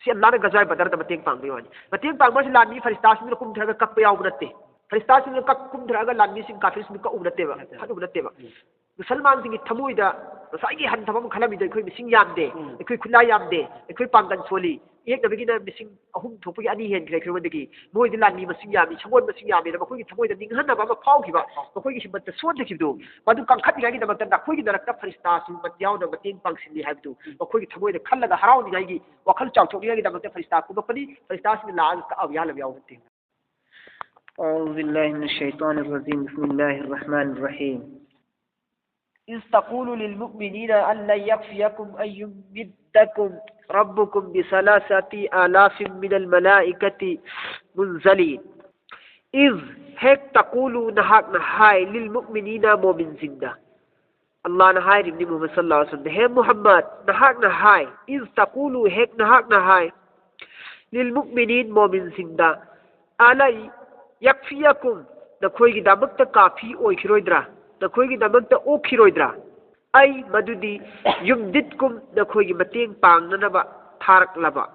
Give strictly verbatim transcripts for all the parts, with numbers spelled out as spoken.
ꯁꯤ ꯑꯜꯂꯥꯍꯅ ꯒꯖꯋꯥꯏ ꯕꯗꯔꯗ ꯃꯇꯦꯡ ꯄꯥꯡꯕꯒꯤ ꯋꯥꯅꯤ꯫ ꯃꯇꯦꯡ ꯄꯥꯡꯕ ꯍꯥꯏꯁꯤ ꯂꯥꯟꯃꯤ ꯐꯔꯤꯁꯇꯥꯁꯤꯡꯗꯨꯅ ꯀꯨꯝꯊꯔꯒ ꯀꯛꯄ ꯌꯥꯎꯕ ꯅꯠꯇꯦ꯫ ꯐꯔꯤꯁꯇꯥꯁꯤꯡꯗꯨꯅ ꯀꯛ-, ꯀꯨꯝꯊꯔꯛꯑꯒ ꯂꯥꯟꯃꯤꯁꯤꯡ ꯀꯥꯐꯤꯔꯁꯤꯡꯗꯨ ꯀꯛꯎꯕ ꯅꯠꯇꯦꯕ, ꯅꯠꯇꯦ꯫ ꯍꯥꯠꯂꯨꯕ ꯅꯠꯇꯦꯕ꯫ ꯎꯝ꯫ ꯃꯨꯁꯜꯃꯥꯟꯁꯤꯡꯒꯤ ꯊꯃꯣꯏꯗ ꯉꯁꯥꯏꯒꯤ ꯍꯟꯊꯕ ꯑꯃ ꯈꯜꯂꯝꯃꯤꯗꯣ, ꯑꯩꯈꯣꯏ ꯃꯁꯤꯡ ꯌꯥꯝꯗꯦ, ꯎꯝ꯫ ꯑꯩꯈꯣꯏ ꯈꯨꯠꯂꯥꯏ ꯌꯥꯝꯗꯦ, ꯑꯩꯈꯣꯏ ꯄꯥꯡꯒꯜ ꯁꯣꯜꯂꯤ, ꯌꯦꯛꯅꯕꯒꯤꯅ ꯃꯁꯤꯡ ꯑꯍꯨꯝ ꯊꯣꯛꯄꯒꯤ ꯑꯅꯤ ꯍꯦꯟꯈ꯭ꯔꯦ ꯑꯩꯈꯣꯏꯉꯣꯟꯗꯒꯤ, ꯃꯣꯏꯗꯤ ꯂꯥꯟꯃꯤ ꯃꯁꯤꯡ ꯌꯥꯝꯃꯤ, ꯁꯒꯣꯜ ꯃꯁꯤꯡ ꯌꯥꯝꯃꯤꯅ ꯃꯈꯣꯏꯒꯤ ꯊꯃꯣꯏꯗ ꯅꯤꯡꯍꯟꯅꯕ ꯑꯃ ꯐꯥꯎꯈꯤꯕ, ꯃꯈꯣꯏꯒꯤ ꯍꯤꯝꯃꯠꯇ ꯁꯣꯟꯊꯈꯤꯕꯗꯨ, ꯃꯗꯨ ꯀꯟꯈꯠꯅꯤꯡꯉꯥꯏꯒꯤꯗꯃꯛꯇ ꯅꯈꯣꯏꯒꯤ ꯃꯔꯛꯇ ꯐꯔꯤꯁꯇꯥꯁꯨ ꯌꯥꯎꯅ ꯃꯇꯦꯡ ꯄꯥꯡꯁꯤꯜꯂꯤ ꯍꯥꯏꯕꯗꯨ ꯃꯈꯣꯏꯒꯤ ꯊꯃꯣꯏꯗ ꯈꯜꯂꯒ ꯍꯔꯥꯎꯅꯤꯡꯉꯥꯏꯒꯤ ꯋꯥꯈꯜ ꯆꯥꯎꯊꯣꯛꯅꯤꯡꯉꯥꯏꯒꯤꯗꯃꯛꯇ ꯐꯔꯤꯁꯇꯥ ꯀꯨꯝꯃꯛꯄꯅꯤ꯫ ꯐꯔꯤꯁꯇꯥꯁꯤꯡꯅ ꯂꯥꯛꯑꯒ ꯀꯛꯑꯕ ꯌꯥꯍꯜꯂꯕ ꯌꯥꯎꯕ ꯅꯠꯇꯦ꯫ أعوذ بالله من الشيطان الرجيم. بسم الله الرحمن الرحيم. إذ تقول للمؤمنين أن لن يكفيكم أن يمدكم ربكم بثلاثة آلاف من الملائكة منزلين. إذ, ꯍꯦꯛ, تقول, ꯅꯍꯥꯛꯅ ꯍꯥꯏ, للمؤمنين, ꯃꯣꯃꯤꯟꯁꯤꯡꯗ꯫ ꯑꯜꯂꯥꯍꯅ ꯍꯥꯏꯔꯤꯕꯅꯤ ꯃꯨꯍꯝꯃꯗ ꯁꯜꯂꯜꯂꯥꯍꯨ ꯑꯂꯩꯍꯤ ꯋꯥꯁꯜꯂꯝꯗ, ꯍꯦ ꯃꯨꯍꯝꯃꯗ, ꯅꯍꯥꯛꯅ ꯍꯥꯏ, إذ تقول, ꯍꯦꯛ ꯅꯍꯥꯛꯅ ꯍꯥꯏ, للمؤمنين, ꯃꯣꯃꯤꯟꯁꯤꯡꯗ, ألن يكفيكم, ꯅꯈꯣꯏꯒꯤꯗꯃꯛꯇ ꯀꯥꯐꯤ ꯑꯣꯏꯈꯤꯔꯣꯏꯗ꯭ꯔꯥ? ꯅꯈꯣꯏꯒꯤꯗꯃꯛꯇ ꯑꯣꯛꯈꯤꯔꯣꯏꯗ꯭ꯔꯥ? أي, ꯃꯗꯨꯗꯤ, يمددكم, ꯅꯈꯣꯏꯒꯤ ꯃꯇꯦꯡ ꯄꯥꯡꯅꯅꯕ ꯊꯥꯔꯛꯂꯕ,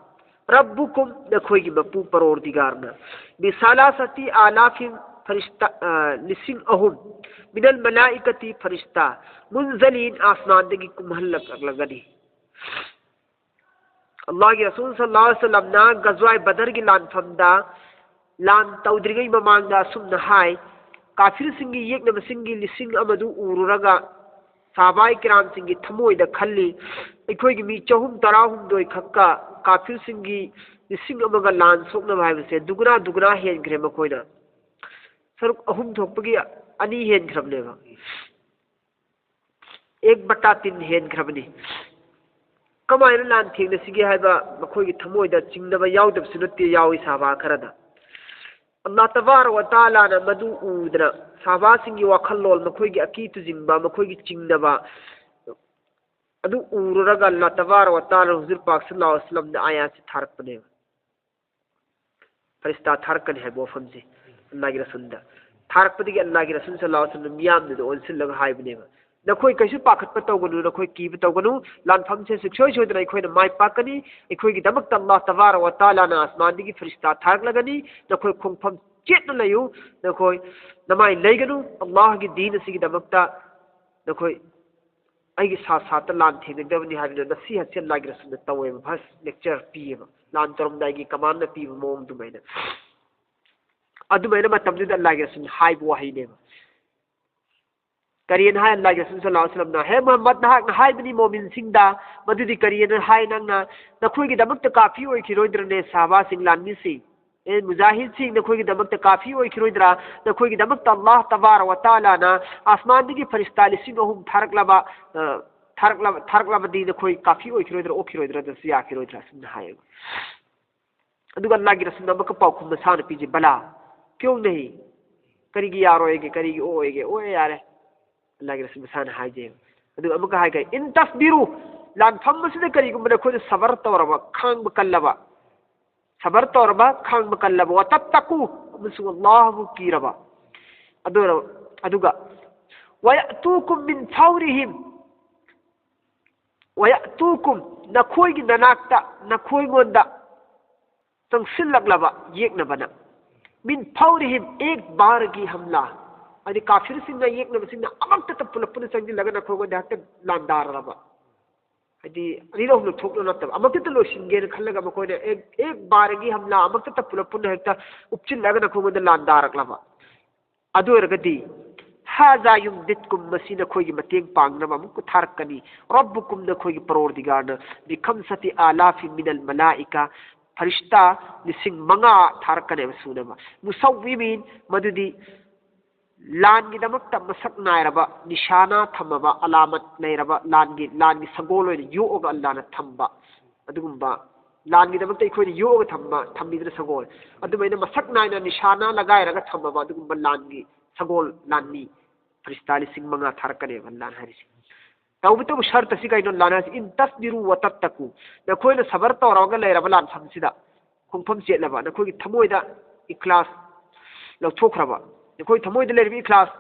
ربكم, ꯅꯈꯣꯏꯒꯤ ꯃꯄꯨ ꯄꯔꯣꯔꯗꯤꯒꯥꯔꯅ, بثلاثة آلاف, ꯐꯔꯤꯁꯇꯥ, ꯑ, ꯂꯤꯁꯤꯡ ꯑꯍꯨꯝ, من الملائكة, ꯐꯔꯤꯁꯇꯥ, منزلين, ꯑꯥꯁꯃꯥꯟꯗꯒꯤ ꯀꯨꯝꯍꯜꯂꯛꯂꯒꯅꯤ꯫ ꯑꯜꯂꯥꯍꯒꯤ ꯔꯁꯨꯜ ꯁꯜꯂꯜꯂꯥꯍꯨ ꯑꯂꯩꯍꯤ ꯋꯥꯁꯜꯂꯝꯅ ꯒꯖꯋꯥꯏ ꯕꯗꯔꯒꯤ ꯂꯥꯟꯐꯝꯗ ꯂꯥꯟ ꯇꯧꯗ꯭ꯔꯤꯉꯩ ꯃꯃꯥꯡꯗ ꯑꯁꯨꯝꯅ ꯍꯥꯏ, ꯀꯥꯐꯤꯔꯁꯤꯡꯒꯤ ꯌꯦꯛꯅꯕꯁꯤꯡꯒꯤ ꯂꯤꯁꯤꯡ ꯑꯃꯗꯨ ꯎꯔꯨꯔꯒ ꯁꯍꯥꯕꯥꯏ ꯀꯤꯔꯥꯝꯁꯤꯡꯒꯤ ꯊꯃꯣꯏꯗ ꯈꯜꯂꯤ, ꯑꯩꯈꯣꯏꯒꯤ ꯃꯤ ꯆꯍꯨꯝ ꯇꯔꯥꯍꯨꯝꯗꯣꯏ ꯈꯛꯀ ꯀꯥꯐꯤꯔꯁꯤꯡꯒꯤ ꯂꯤꯁꯤꯡ ꯑꯃꯒ ꯂꯥꯟ ꯁꯣꯛꯅꯕ ꯍꯥꯏꯕꯁꯦ ꯗꯨꯒꯨꯅꯥ ꯗꯨꯒꯨꯅꯥ ꯍꯦꯟꯈ꯭ꯔꯦ꯫ ꯃꯈꯣꯏꯅ ꯁꯔꯨꯛ ꯑꯍꯨꯝ ꯊꯣꯛꯄꯒꯤ ꯑꯅꯤ ꯍꯦꯟꯈ꯭ꯔꯕꯅꯦꯕ꯫ ꯑꯦꯛ ꯕꯇꯥ ꯇꯤꯟ ꯍꯦꯟꯈ꯭ꯔꯕꯅꯤ꯫ ꯀꯃꯥꯏꯅ ꯂꯥꯟ ꯊꯦꯡꯅꯁꯤꯒꯦ ꯍꯥꯏꯕ ꯃꯈꯣꯏꯒꯤ ꯊꯃꯣꯏꯗ ꯆꯤꯡꯅꯕ ꯌꯥꯎꯗꯕꯁꯨ ꯅꯠꯇꯦ, ꯌꯥꯎꯏ ꯁꯍꯥꯕꯥ ꯈꯔꯗ꯫ ꯑꯜꯂꯥꯍ ꯇꯕꯥꯔꯛ ꯋ ꯇꯥꯂꯥꯅ ꯃꯗꯨ ꯎꯗꯅ ꯁꯍꯥꯕꯥꯁꯤꯡꯒꯤ ꯋꯥꯈꯜꯂꯣꯟ, ꯃꯈꯣꯏꯒꯤ ꯑꯀꯤ ꯇꯨꯖꯤꯡꯕ, ꯃꯈꯣꯏꯒꯤ ꯆꯤꯡꯅꯕ, ꯑꯗꯨ ꯎꯔꯨꯔꯒ ꯑꯜꯂꯥꯍ ꯇꯕꯥꯔꯛ ꯋ ꯇꯥꯂꯥꯅ ꯍꯨꯖꯨꯔ ꯄꯥꯛ ꯁꯜꯂꯜꯂꯥꯍꯨ ꯑꯂꯩꯍꯤ ꯋꯥꯁꯜꯂꯝꯗ ꯑꯥꯌꯥꯠꯁꯤ ꯊꯥꯔꯛꯄꯅꯦꯕ꯫ ꯐꯔꯤꯁꯇꯥ ꯊꯥꯔꯛꯀꯅꯤ ꯍꯥꯏꯕ ꯋꯥꯐꯝꯁꯦ ꯑꯜꯂꯥꯍꯒꯤ ꯔꯁꯨꯜꯗ ꯊꯥꯔꯛꯄꯗꯒꯤ ꯑꯜꯂꯥꯍꯒꯤ ꯔꯁꯨꯜ ꯁꯜꯂꯜꯂꯥꯍꯨ ꯑꯂꯩꯍꯤ ꯋꯥꯁꯜꯂꯝ ꯃꯤꯌꯥꯝꯗꯨꯗ ꯑꯣꯟꯁꯤꯜꯂꯒ ꯍꯥꯏꯕꯅꯦꯕ, ꯅꯈꯣꯏ ꯀꯩꯁꯨ ꯄꯥꯈꯠꯄ ꯇꯧꯒꯅꯨ, ꯅꯈꯣꯏ ꯀꯤꯕ ꯇꯧꯒꯅꯨ꯫ ꯂꯥꯟꯐꯝꯁꯦ ꯁꯨꯡꯁꯣꯏ ꯁꯣꯏꯗꯅ ꯑꯩꯈꯣꯏꯅ ꯃꯥꯏ ꯄꯥꯛꯀꯅꯤ꯫ ꯑꯩꯈꯣꯏꯒꯤꯗꯃꯛꯇ ꯑꯜꯂꯥꯍ ꯇꯕꯥꯔꯛ ꯋ ꯇꯥꯂꯥꯅ ꯑꯁꯃꯥꯟꯗꯒꯤ ꯐꯤꯔꯤꯁꯇꯥ ꯊꯥꯔꯛꯂꯒꯅꯤ꯫ ꯅꯈꯣꯏ ꯈꯣꯡꯐꯝ ꯆꯦꯠꯅ ꯂꯩꯌꯨ꯫ ꯅꯈꯣꯏ ꯅꯃꯥꯏ ꯂꯩꯒꯅꯨ꯫ ꯑꯜꯂꯥꯍꯒꯤ ꯗꯤꯟ ꯑꯁꯤꯒꯤꯗꯃꯛꯇ ꯅꯈꯣꯏ ꯑꯩꯒꯤ ꯁꯥ ꯁꯥꯠꯇ ꯂꯥꯟ ꯊꯦꯡꯅꯒꯗꯕꯅꯤ ꯍꯥꯏꯗꯨꯅ ꯅꯁꯤꯍꯠꯁꯦ ꯑꯜꯂꯥꯍꯒꯤ ꯔꯁꯨꯜꯅ ꯇꯧꯋꯦꯕ, ꯐꯥꯔꯁ ꯂꯦꯛꯆꯔ ꯄꯤꯌꯦꯕ, ꯂꯥꯟ ꯇꯧꯔꯝꯗꯥꯏꯒꯤ ꯀꯃꯥꯟꯅ ꯄꯤꯕ ꯃꯑꯣꯡ ꯑꯗꯨꯃꯥꯏꯅ꯫ ꯑꯗꯨꯃꯥꯏꯅ ꯃꯇꯝꯗꯨꯗ ꯑꯜꯂꯥꯍꯒꯤ ꯔꯁꯨꯜꯅ ꯍꯥꯏꯕ ꯋꯥꯍꯩꯅꯦꯕ꯫ ꯀꯔꯤꯅ ꯍꯥꯏ? ꯑꯜꯂꯥꯍꯒꯤ ꯔꯁꯨꯜ ꯁꯜꯂꯜꯂꯥꯍꯨ ꯑꯂꯩꯍꯤ ꯋꯁꯜꯂꯝꯅ, "ꯍꯦ ꯃꯨꯍꯝꯃꯗ, ꯅꯍꯥꯛꯅ ꯍꯥꯏꯕꯅꯤ ꯃꯣꯃꯤꯟꯁꯤꯡꯗ, ꯃꯗꯨꯗꯤ ꯀꯔꯤꯅ ꯍꯥꯏ ꯅꯪꯅ? ꯅꯈꯣꯏꯒꯤꯗꯃꯛꯇ ꯀꯥꯐꯤ ꯑꯣꯏꯈꯤꯔꯣꯏꯗ꯭ꯔꯅꯦ ꯁꯍꯥꯕꯥꯁꯤꯡ, ꯂꯥꯟꯃꯤꯁꯤꯡ? ꯑꯦ ꯃꯨꯖꯥꯍꯤꯗꯁꯤꯡ, ꯅꯈꯣꯏꯒꯤꯗꯃꯛꯇ ꯀꯥꯐꯤ ꯑꯣꯏꯈꯤꯔꯣꯏꯗ꯭ꯔꯥ? ꯅꯈꯣꯏꯒꯤꯗꯃꯛꯇ ꯑꯜꯂꯥꯍ ꯇꯕꯥꯔꯛ ꯋ ꯇꯥꯂꯥꯅ ꯑꯁꯃꯥꯟꯗꯒꯤ ꯐꯔꯤꯁꯇꯥ ꯂꯤꯁꯤꯡ ꯑꯍꯨꯝ ꯊꯥꯔꯛꯂꯕ, ꯑ, ꯊꯥꯔꯛꯂꯕ, ꯊꯥꯔꯛꯂꯕꯗꯤ ꯅꯈꯣꯏ ꯀꯥꯐꯤ ꯑꯣꯏꯈꯤꯔꯣꯏꯗ꯭ꯔꯥ, ꯑꯣꯛꯈꯤꯔꯣꯏꯗ꯭ꯔꯥ, ꯑꯗꯨꯁꯨ ꯌꯥꯈꯤꯔꯣꯏꯗ꯭ꯔꯥ?" ꯑꯁꯨꯝꯅ ꯍꯥꯏꯌꯦꯕ꯫ ꯑꯗꯨꯒ ꯑꯜꯂꯥꯍꯒꯤ ꯔꯁꯨꯜꯅ ꯑꯃꯨꯛꯀ ꯄꯥꯎꯈꯨꯝ ꯃꯁꯥꯅ ꯄꯤꯖꯩ, "ꯕꯂꯥ, ꯀ꯭ꯌꯣꯡ ꯅꯍꯤ?" ꯀꯔꯤꯒꯤ ꯌꯥꯔꯣꯏꯒꯦ? ꯀꯔꯤꯒꯤ ꯑꯣꯛꯑꯣꯏꯒꯦ? ꯑꯣꯛꯑꯦ ꯌꯥꯔꯦ꯫ ꯑꯜꯂꯥꯍꯒꯤ ꯔꯁꯨꯜ ꯃꯁꯥꯅ ꯍꯥꯏꯖꯩꯕ꯫ ꯑꯗꯨꯒ ꯑꯃꯨꯛꯀ ꯍꯥꯏꯈ꯭ꯔꯦ, "ꯏꯟ ꯇꯁꯕꯤꯔꯨ", ꯂꯥꯟꯐꯝ ꯑꯁꯤꯗ ꯀꯔꯤꯒꯨꯝꯕ ꯅꯈꯣꯏꯅ ꯁꯕꯔ ꯇꯧꯔꯕ, ꯈꯥꯡꯕ ꯀꯜꯂꯕ, ꯁꯕꯔ ꯇꯧꯔꯕ, ꯈꯥꯡꯕ ꯀꯜꯂꯕ, "ꯋ ꯇꯠꯇꯀꯨ", ꯑꯃꯁꯨꯡ ꯑꯜꯂꯥꯍꯕꯨ ꯀꯤꯔꯕ, ꯑꯗꯨ, ꯑꯗꯨꯒ "ꯋ ꯌꯥꯇꯨꯀꯨꯝ ꯃꯤꯟ ꯐꯧꯔꯤꯍꯤꯝ", "ꯋ ꯌꯥꯇꯨꯀꯨꯝ", ꯅꯈꯣꯏꯒꯤ ꯅꯅꯥꯛꯇ, ꯅꯈꯣꯏꯉꯣꯟꯗ ꯆꯪꯁꯤꯜꯂꯛꯂꯕ ꯌꯦꯛꯅꯕꯅ, "ꯃꯤꯟ ꯐꯧꯔꯤꯍꯤꯝ ꯑꯦꯛ ꯕꯥꯔꯒꯤ ꯍꯝꯂꯥ", ꯍꯥꯏꯗꯤ ꯀꯥꯐꯤꯔꯁꯤꯡꯅ, ꯌꯦꯛꯅꯕꯁꯤꯡꯅ ꯑꯃꯛꯇꯇ ꯄꯨꯂꯞ ꯄꯨꯟꯅ ꯆꯪꯁꯤꯜꯂꯒ ꯅꯈꯣꯏꯉꯣꯟꯗ ꯍꯦꯛꯇ ꯂꯥꯟꯗꯥꯔꯕ, ꯍꯥꯏꯗꯤ ꯑꯅꯤꯔꯛ ꯑꯍꯨꯝꯂꯛ ꯊꯣꯛꯅ ꯅꯠꯇꯕ, ꯑꯃꯛꯇꯇ ꯂꯣꯏꯁꯤꯟꯒꯦꯅ ꯈꯜꯂꯒ ꯃꯈꯣꯏꯅ ꯑꯦꯛ, ꯑꯦꯛ ꯕꯥꯔꯒꯤ ꯍꯝꯂꯥ ꯑꯃꯛꯇꯇ ꯄꯨꯂꯞ ꯄꯨꯟꯅ ꯍꯦꯛꯇ ꯎꯞꯆꯤꯜꯂꯒ ꯅꯈꯣꯏꯉꯣꯟꯗ ꯂꯥꯟꯗꯥꯔꯛꯂꯕ, ꯑꯗꯨ ꯑꯣꯏꯔꯒꯗꯤ, "ꯍꯥꯖꯥ ꯌꯨꯝꯗꯤꯠꯀꯨꯝ", ꯃꯁꯤ ꯅꯈꯣꯏꯒꯤ ꯃꯇꯦꯡ ꯄꯥꯡꯅꯕ ꯑꯃꯨꯛꯀ ꯊꯥꯔꯛꯀꯅꯤ꯫ "ꯔꯕꯨꯀꯨꯝ", ꯅꯈꯣꯏꯒꯤ ꯄꯔꯣꯔꯗꯤꯒꯥꯔꯅ, "ꯕꯤꯈꯝꯁꯥꯇꯤ ꯑꯥꯂꯥꯐꯤ ꯃꯤꯅꯜ ꯃꯂꯥꯏꯀꯥ", ꯐꯔꯤꯁꯇꯥ ꯂꯤꯁꯤꯡ ꯃꯉꯥ ꯊꯥꯔꯛꯀꯅꯦꯕ ꯁꯨꯅꯕ꯫ "ꯃꯨꯁꯥꯎꯋꯤꯃꯤꯟ", ꯃꯗꯨꯗꯤ ꯂꯥꯟꯒꯤꯗꯃꯛꯇ ꯃꯁꯛ ꯅꯥꯏꯔꯕ ꯅꯤꯁꯥꯅꯥ ꯊꯝꯃꯕ, ꯑꯂꯥꯃꯠ ꯂꯩꯔꯕ, ꯂꯥꯟꯒꯤ, ꯂꯥꯟꯒꯤ ꯁꯒꯣꯜ ꯑꯣꯏꯅ ꯌꯣꯛꯑꯒ ꯑꯜꯂꯥꯅ ꯊꯝꯕ, ꯑꯗꯨꯒꯨꯝꯕ ꯂꯥꯟꯒꯤꯗꯃꯛꯇ ꯑꯩꯈꯣꯏꯅ ꯌꯣꯛꯑꯒ ꯊꯝꯕ, ꯊꯝꯕꯤꯗꯅ ꯁꯒꯣꯜ, ꯑꯗꯨꯃꯥꯏꯅ ꯃꯁꯛ ꯅꯥꯏꯅ ꯅꯤꯁꯥꯅ ꯂꯒꯥꯏꯔꯒ ꯊꯝꯃꯕ ꯑꯗꯨꯒꯨꯝꯕ ꯂꯥꯟꯒꯤ ꯁꯒꯣꯜ, ꯂꯥꯟꯃꯤ ꯐꯔꯤꯁꯇꯥ ꯂꯤꯁꯤꯡ ꯃꯉꯥ ꯊꯥꯔꯛꯀꯅꯦꯕ ꯂꯥꯟ ꯍꯥꯏꯔꯤꯁꯦ꯫ ꯇꯧꯕꯇꯕꯨ ꯁꯔꯇ ꯑꯁꯤ ꯀꯩꯅꯣ? ꯂꯥꯟ ꯍꯥꯏꯁꯤ, "ꯏꯟ ꯇꯁꯕꯤꯔꯨ ꯋ ꯇꯠꯇꯀꯨ", ꯅꯈꯣꯏꯅ ꯁꯕꯔ ꯇꯧꯔꯒ ꯂꯩꯔꯕ ꯂꯥꯟꯐꯝꯁꯤꯗ, ꯈꯣꯡꯐꯝ ꯆꯦꯠꯂꯕ, ꯅꯈꯣꯏꯒꯤ ꯊꯃꯣꯏꯗ ꯏꯈ꯭ꯂꯥꯁ ꯂꯧꯊꯣꯛꯈ꯭ꯔꯕ, ꯅꯈꯣꯏ ꯊꯃꯣꯏꯗ ꯂꯩꯔꯤꯕ ꯏꯈ꯭ꯂꯥꯁ,